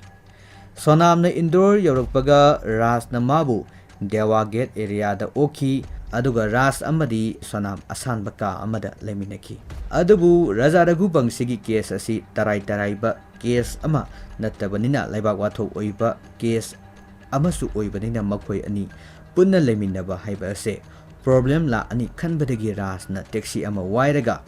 ꯁꯣꯅꯥꯝꯅ ꯏꯟꯗꯣꯔ ꯌꯧꯔꯛꯄꯒ ꯔꯥꯖꯅ ꯃꯥꯕꯨ ꯗꯦꯋꯥ gate areaꯗ ꯑꯣꯛꯈꯤ, ꯑꯗꯨꯒ ꯔꯥꯖ ꯑꯃꯗꯤ ꯁꯣꯅꯥꯝ ꯑꯁꯥꯟꯕ ꯀꯥ ꯑꯃꯗ ꯂꯩꯃꯤꯟꯅꯈꯤ꯫ ꯑꯗꯨꯕꯨ ꯔꯥꯖꯥ ꯔꯘꯨꯕꯪꯁꯤꯒꯤ case ꯑꯁꯤ ꯇꯔꯥꯏ ꯇꯔꯥꯏꯕ case ꯑꯃ ꯅꯠꯇꯕꯅꯤꯅ, ꯂꯩꯕꯥꯛ ꯋꯥꯊꯣꯛ ꯑꯣꯏꯕ case ꯑꯃꯁꯨ ꯑꯣꯏꯕꯅꯤꯅ, ꯃꯈꯣꯏ ꯑꯅꯤ ꯄꯨꯟꯅ ꯂꯩꯃꯤꯟꯅꯕ ꯍꯥꯏꯕ ꯑꯁꯦ problem ꯂꯥꯛꯑꯅꯤ ꯈꯟꯕꯗꯒꯤ ꯔꯥꯖꯅ taxi ꯑꯃ ꯋꯥꯏꯔꯒ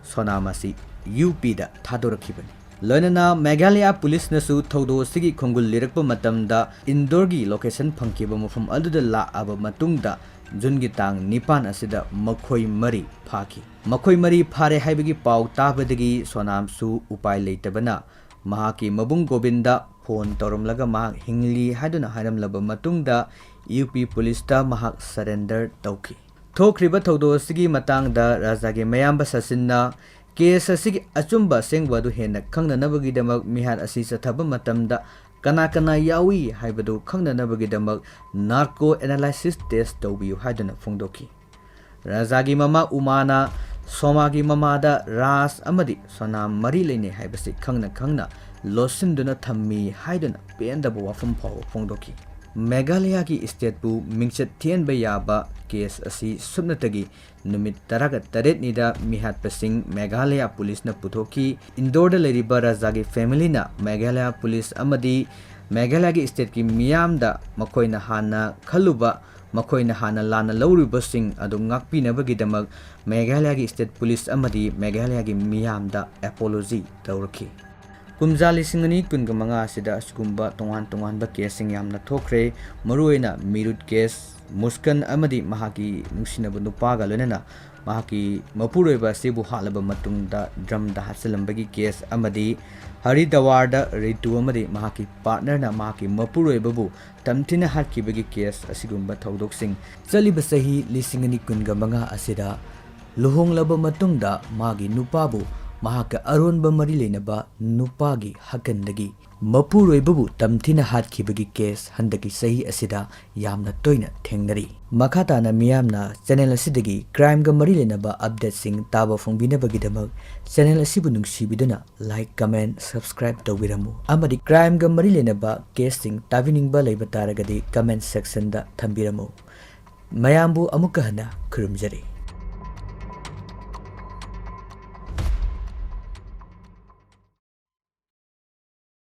ꯁꯣꯅꯥꯝ ꯑꯁꯤ UPꯗ ꯊꯥꯗꯣꯔꯛꯈꯤꯕꯅꯤ꯫ ꯂꯣꯏꯅꯅ ꯃꯦꯘꯥꯂꯌꯥ ꯄꯨꯂꯤꯁꯅꯁꯨ ꯊꯧꯗꯣꯛ ꯑꯁꯤꯒꯤ ꯈꯣꯡꯒꯨꯜ ꯂꯤꯔꯛꯄ ꯃꯇꯝꯗ ꯏꯟꯗꯣꯔꯒꯤ location ꯐꯪꯈꯤꯕ ꯃꯐꯝ ꯑꯗꯨꯗ ꯂꯥꯛꯑꯕ ꯃꯇꯨꯡꯗ ꯖꯨꯟꯒꯤ ꯇꯥꯡ ꯅꯤꯄꯥꯟ ꯑꯁꯤꯗ ꯃꯈꯣꯏ ꯃꯔꯤ ꯐꯥꯈꯤ꯫ ꯃꯈꯣꯏ ꯃꯔꯤ ꯐꯥꯔꯦ ꯍꯥꯏꯕꯒꯤ ꯄꯥꯎ ꯇꯥꯕꯗꯒꯤ ꯁꯣꯅꯥꯝꯁꯨ ꯎꯄꯥꯏ ꯂꯩꯇꯕꯅ ꯃꯍꯥꯛꯀꯤ ꯃꯕꯨꯡ ꯒꯣꯕꯤꯟꯗ ꯐꯣꯟ ꯇꯧꯔꯝꯂꯒ ꯃꯍꯥꯛ ꯍꯤꯡꯂꯤ ꯍꯥꯏꯗꯨꯅ ꯍꯥꯏꯔꯝꯂꯕ ꯃꯇꯨꯡꯗ ꯌꯨ ꯄꯤ ꯄꯨꯂꯤꯁꯇ ꯃꯍꯥꯛ ꯁꯔꯦꯟꯗꯔ ꯇꯧꯈꯤ꯫ ꯊꯣꯛꯈ꯭ꯔꯤꯕ ꯊꯧꯗꯣꯛ ꯑꯁꯤꯒꯤ ꯃꯇꯥꯡꯗ ꯔꯥꯖꯥꯒꯤ ꯃꯌꯥꯝꯕ ꯁꯆꯤꯟꯅ ꯀꯦꯁ ꯑꯁꯤꯒꯤ ꯑꯆꯨꯝꯕ ꯑꯁꯦꯡꯕ ꯑꯗꯨ ꯍꯦꯟꯅ ꯈꯪꯅꯅꯕꯒꯤꯗꯃꯛ ꯃꯤꯍꯥꯠ ꯑꯁꯤ ꯆꯠꯊꯕ ꯃꯇꯝꯗ ꯀꯅꯥ ꯀꯅꯥ ꯌꯥꯎꯏ ꯍꯥꯏꯕꯗꯨ ꯈꯪꯅꯅꯕꯒꯤꯗꯃꯛ ꯅꯥꯔꯀꯣ ꯑꯦꯅꯥꯂꯥꯏꯁꯤꯁ ꯇꯦꯁ ꯇꯧꯕꯤꯌꯨ ꯍꯥꯏꯗꯨꯅ ꯐꯣꯡꯗꯣꯛꯈꯤ꯫ ꯔꯥꯖꯥꯒꯤ ꯃꯃꯥ ꯎꯃꯥꯅ ꯁꯣꯃꯥꯒꯤ ꯃꯃꯥꯗ ꯔꯥꯖ ꯑꯃꯗꯤ ꯁꯣꯅꯥꯝ ꯃꯔꯤ ꯂꯩꯅꯩ ꯍꯥꯏꯕꯁꯤ ꯈꯪꯅ ꯈꯪꯅ ꯂꯣꯠꯁꯤꯟꯗꯨꯅ ꯊꯝꯃꯤ ꯍꯥꯏꯗꯨꯅ ꯄꯦꯟꯗꯕ ꯋꯥꯐꯝ ꯐꯥꯎꯕ ꯐꯣꯡꯗꯣꯛꯈꯤ꯫ ꯃꯦꯘꯥꯂꯌꯥꯒꯤ ꯁ꯭ꯇꯦꯠꯄꯨ ꯃꯤꯡꯆꯠ ꯊꯤꯍꯟꯕ ꯌꯥꯕ ꯀꯦꯁ ꯑꯁꯤ ꯁꯨꯞꯅꯇꯒꯤ ꯅꯨꯃꯤꯠ ꯇꯔꯥꯒ ꯇꯔꯦꯠꯅꯤꯗ ꯃꯤꯍꯥꯠꯄꯁꯤꯡ ꯃꯦꯘꯥꯂꯌꯥ ꯄꯨꯂꯤꯁꯅ ꯄꯨꯊꯣꯛꯈꯤ꯫ ꯏꯟꯗꯣꯔꯗ ꯂꯩꯔꯤꯕ ꯔꯥꯖꯥꯒꯤ ꯐꯦꯃꯤꯂꯤꯅ ꯃꯦꯘꯥꯂꯌꯥ ꯄꯨꯂꯤꯁ ꯑꯃꯗꯤ ꯃꯦꯘꯥꯂꯌꯥꯒꯤ ꯁ꯭ꯇꯦꯠꯀꯤ ꯃꯤꯌꯥꯝꯗ ꯃꯈꯣꯏꯅ ꯍꯥꯟꯅ ꯈꯜꯂꯨꯕ, ꯃꯈꯣꯏꯅ ꯍꯥꯟꯅ ꯂꯥꯟꯅ ꯂꯧꯔꯨꯕꯁꯤꯡ ꯑꯗꯨ ꯉꯥꯛꯄꯤꯅꯕꯒꯤꯗꯃꯛ ꯃꯦꯘꯥꯂꯌꯥꯒꯤ ꯁ꯭ꯇꯦꯠ ꯄꯨꯂꯤꯁ ꯑꯃꯗꯤ ꯃꯦꯘꯥꯂꯌꯥꯒꯤ ꯃꯤꯌꯥꯝꯗ ꯑꯦꯄꯣꯂꯣꯖꯤ ꯇꯧꯔꯛꯈꯤ꯫ ꯀꯨꯝꯖꯥ ꯂꯤꯁꯤꯡ ꯑꯅꯤ ꯀꯨꯟꯒ ꯃꯉꯥ ꯑꯁꯤꯗ ꯑꯁꯤꯒꯨꯝꯕ ꯇꯣꯉꯥꯟ ꯇꯣꯉꯥꯟꯕ ꯀꯦꯁꯁꯤꯡ ꯌꯥꯝꯅ ꯊꯣꯛꯈ꯭ꯔꯦ꯫ ꯃꯔꯨꯑꯣꯏꯅ ꯃꯤꯔꯨꯠ ꯀꯦꯁ, ꯃꯨꯁꯀꯟ ꯑꯃꯗꯤ ꯃꯍꯥꯛꯀꯤ ꯅꯨꯡꯁꯤꯅꯕ ꯅꯨꯄꯥꯒ ꯂꯣꯏꯅꯅ ꯃꯍꯥꯛꯀꯤ ꯃꯄꯨꯔꯣꯏꯕ ꯑꯁꯤꯕꯨ ꯍꯥꯠꯂꯕ ꯃꯇꯨꯡꯗ ꯗ꯭ꯔꯝꯗ ꯍꯥꯞꯆꯤꯜꯂꯝꯕꯒꯤ ꯀꯦꯁ ꯑꯃꯗꯤ ꯍꯔꯤꯗꯋꯥꯔꯗ ꯔꯤꯇꯨ ꯑꯃꯗꯤ ꯃꯍꯥꯛꯀꯤ ꯄꯥꯔꯠꯅꯔꯅ ꯃꯍꯥꯛꯀꯤ ꯃꯄꯨꯔꯣꯏꯕꯕꯨ ꯇꯝꯊꯤꯅ ꯍꯥꯠꯈꯤꯕꯒꯤ ꯀꯦꯁ ꯑꯁꯤꯒꯨꯝꯕ ꯊꯧꯗꯣꯛꯁꯤꯡ꯫ ꯆꯠꯂꯤꯕ ꯆꯍꯤ ꯂꯤꯁꯤꯡ ꯑꯅꯤ ꯀꯨꯟꯒ ꯃꯉꯥ ꯑꯁꯤꯗ ꯂꯨꯍꯣꯡꯂꯕ ꯃꯇꯨꯡꯗ ꯃꯥꯒꯤ ꯅꯨꯄꯥꯕꯨ ꯃꯍꯥꯛꯀ ꯑꯔꯣꯟꯕ ꯃꯔꯤ ꯂꯩꯅꯕ ꯅꯨꯄꯥꯒꯤ ꯍꯛꯀꯟꯗꯒꯤ ꯃꯄꯨꯔꯣꯏꯕꯕꯨ ꯇꯝꯊꯤꯅ ꯍꯥꯠꯈꯤꯕꯒꯤ ꯀꯦꯁ ꯍꯟꯗꯛꯀꯤ ꯆꯍꯤ ꯑꯁꯤꯗ ꯌꯥꯝꯅ ꯇꯣꯏꯅ ꯊꯦꯡꯅꯔꯤ꯫ ꯃꯈꯥ ꯇꯥꯅ ꯃꯤꯌꯥꯝꯅ ꯆꯦꯅꯦꯜ ꯑꯁꯤꯗꯒꯤ ꯀ꯭ꯔꯥꯏꯝꯒ ꯃꯔꯤ ꯂꯩꯅꯕ ꯑꯞꯗꯦꯠꯁꯤꯡ ꯇꯥꯕ ꯐꯪꯕꯤꯅꯕꯒꯤꯗꯃꯛ ꯆꯦꯅꯦꯜ ꯑꯁꯤꯕꯨ ꯅꯨꯡꯁꯤꯕꯤꯗꯨꯅ ꯂꯥꯏꯛ, ꯀꯃꯦꯟ, ꯁꯕꯁꯀ꯭ꯔꯥꯏꯕ ꯇꯧꯕꯤꯔꯝꯃꯨ꯫ ꯑꯃꯗꯤ ꯀ꯭ꯔꯥꯏꯝꯒ ꯃꯔꯤ ꯂꯩꯅꯕ ꯀꯦꯁꯁꯤꯡ ꯇꯥꯕꯤꯅꯤꯡꯕ ꯂꯩꯕ ꯇꯥꯔꯒꯗꯤ ꯀꯃꯦꯟ ꯁꯦꯛꯁꯟꯗ ꯊꯝꯕꯤꯔꯝꯃꯨ꯫ ꯃꯌꯥꯝꯕꯨ ꯑꯃꯨꯛꯀ ꯍꯟꯅ ꯈꯨꯔꯨꯝꯖꯔꯤ꯫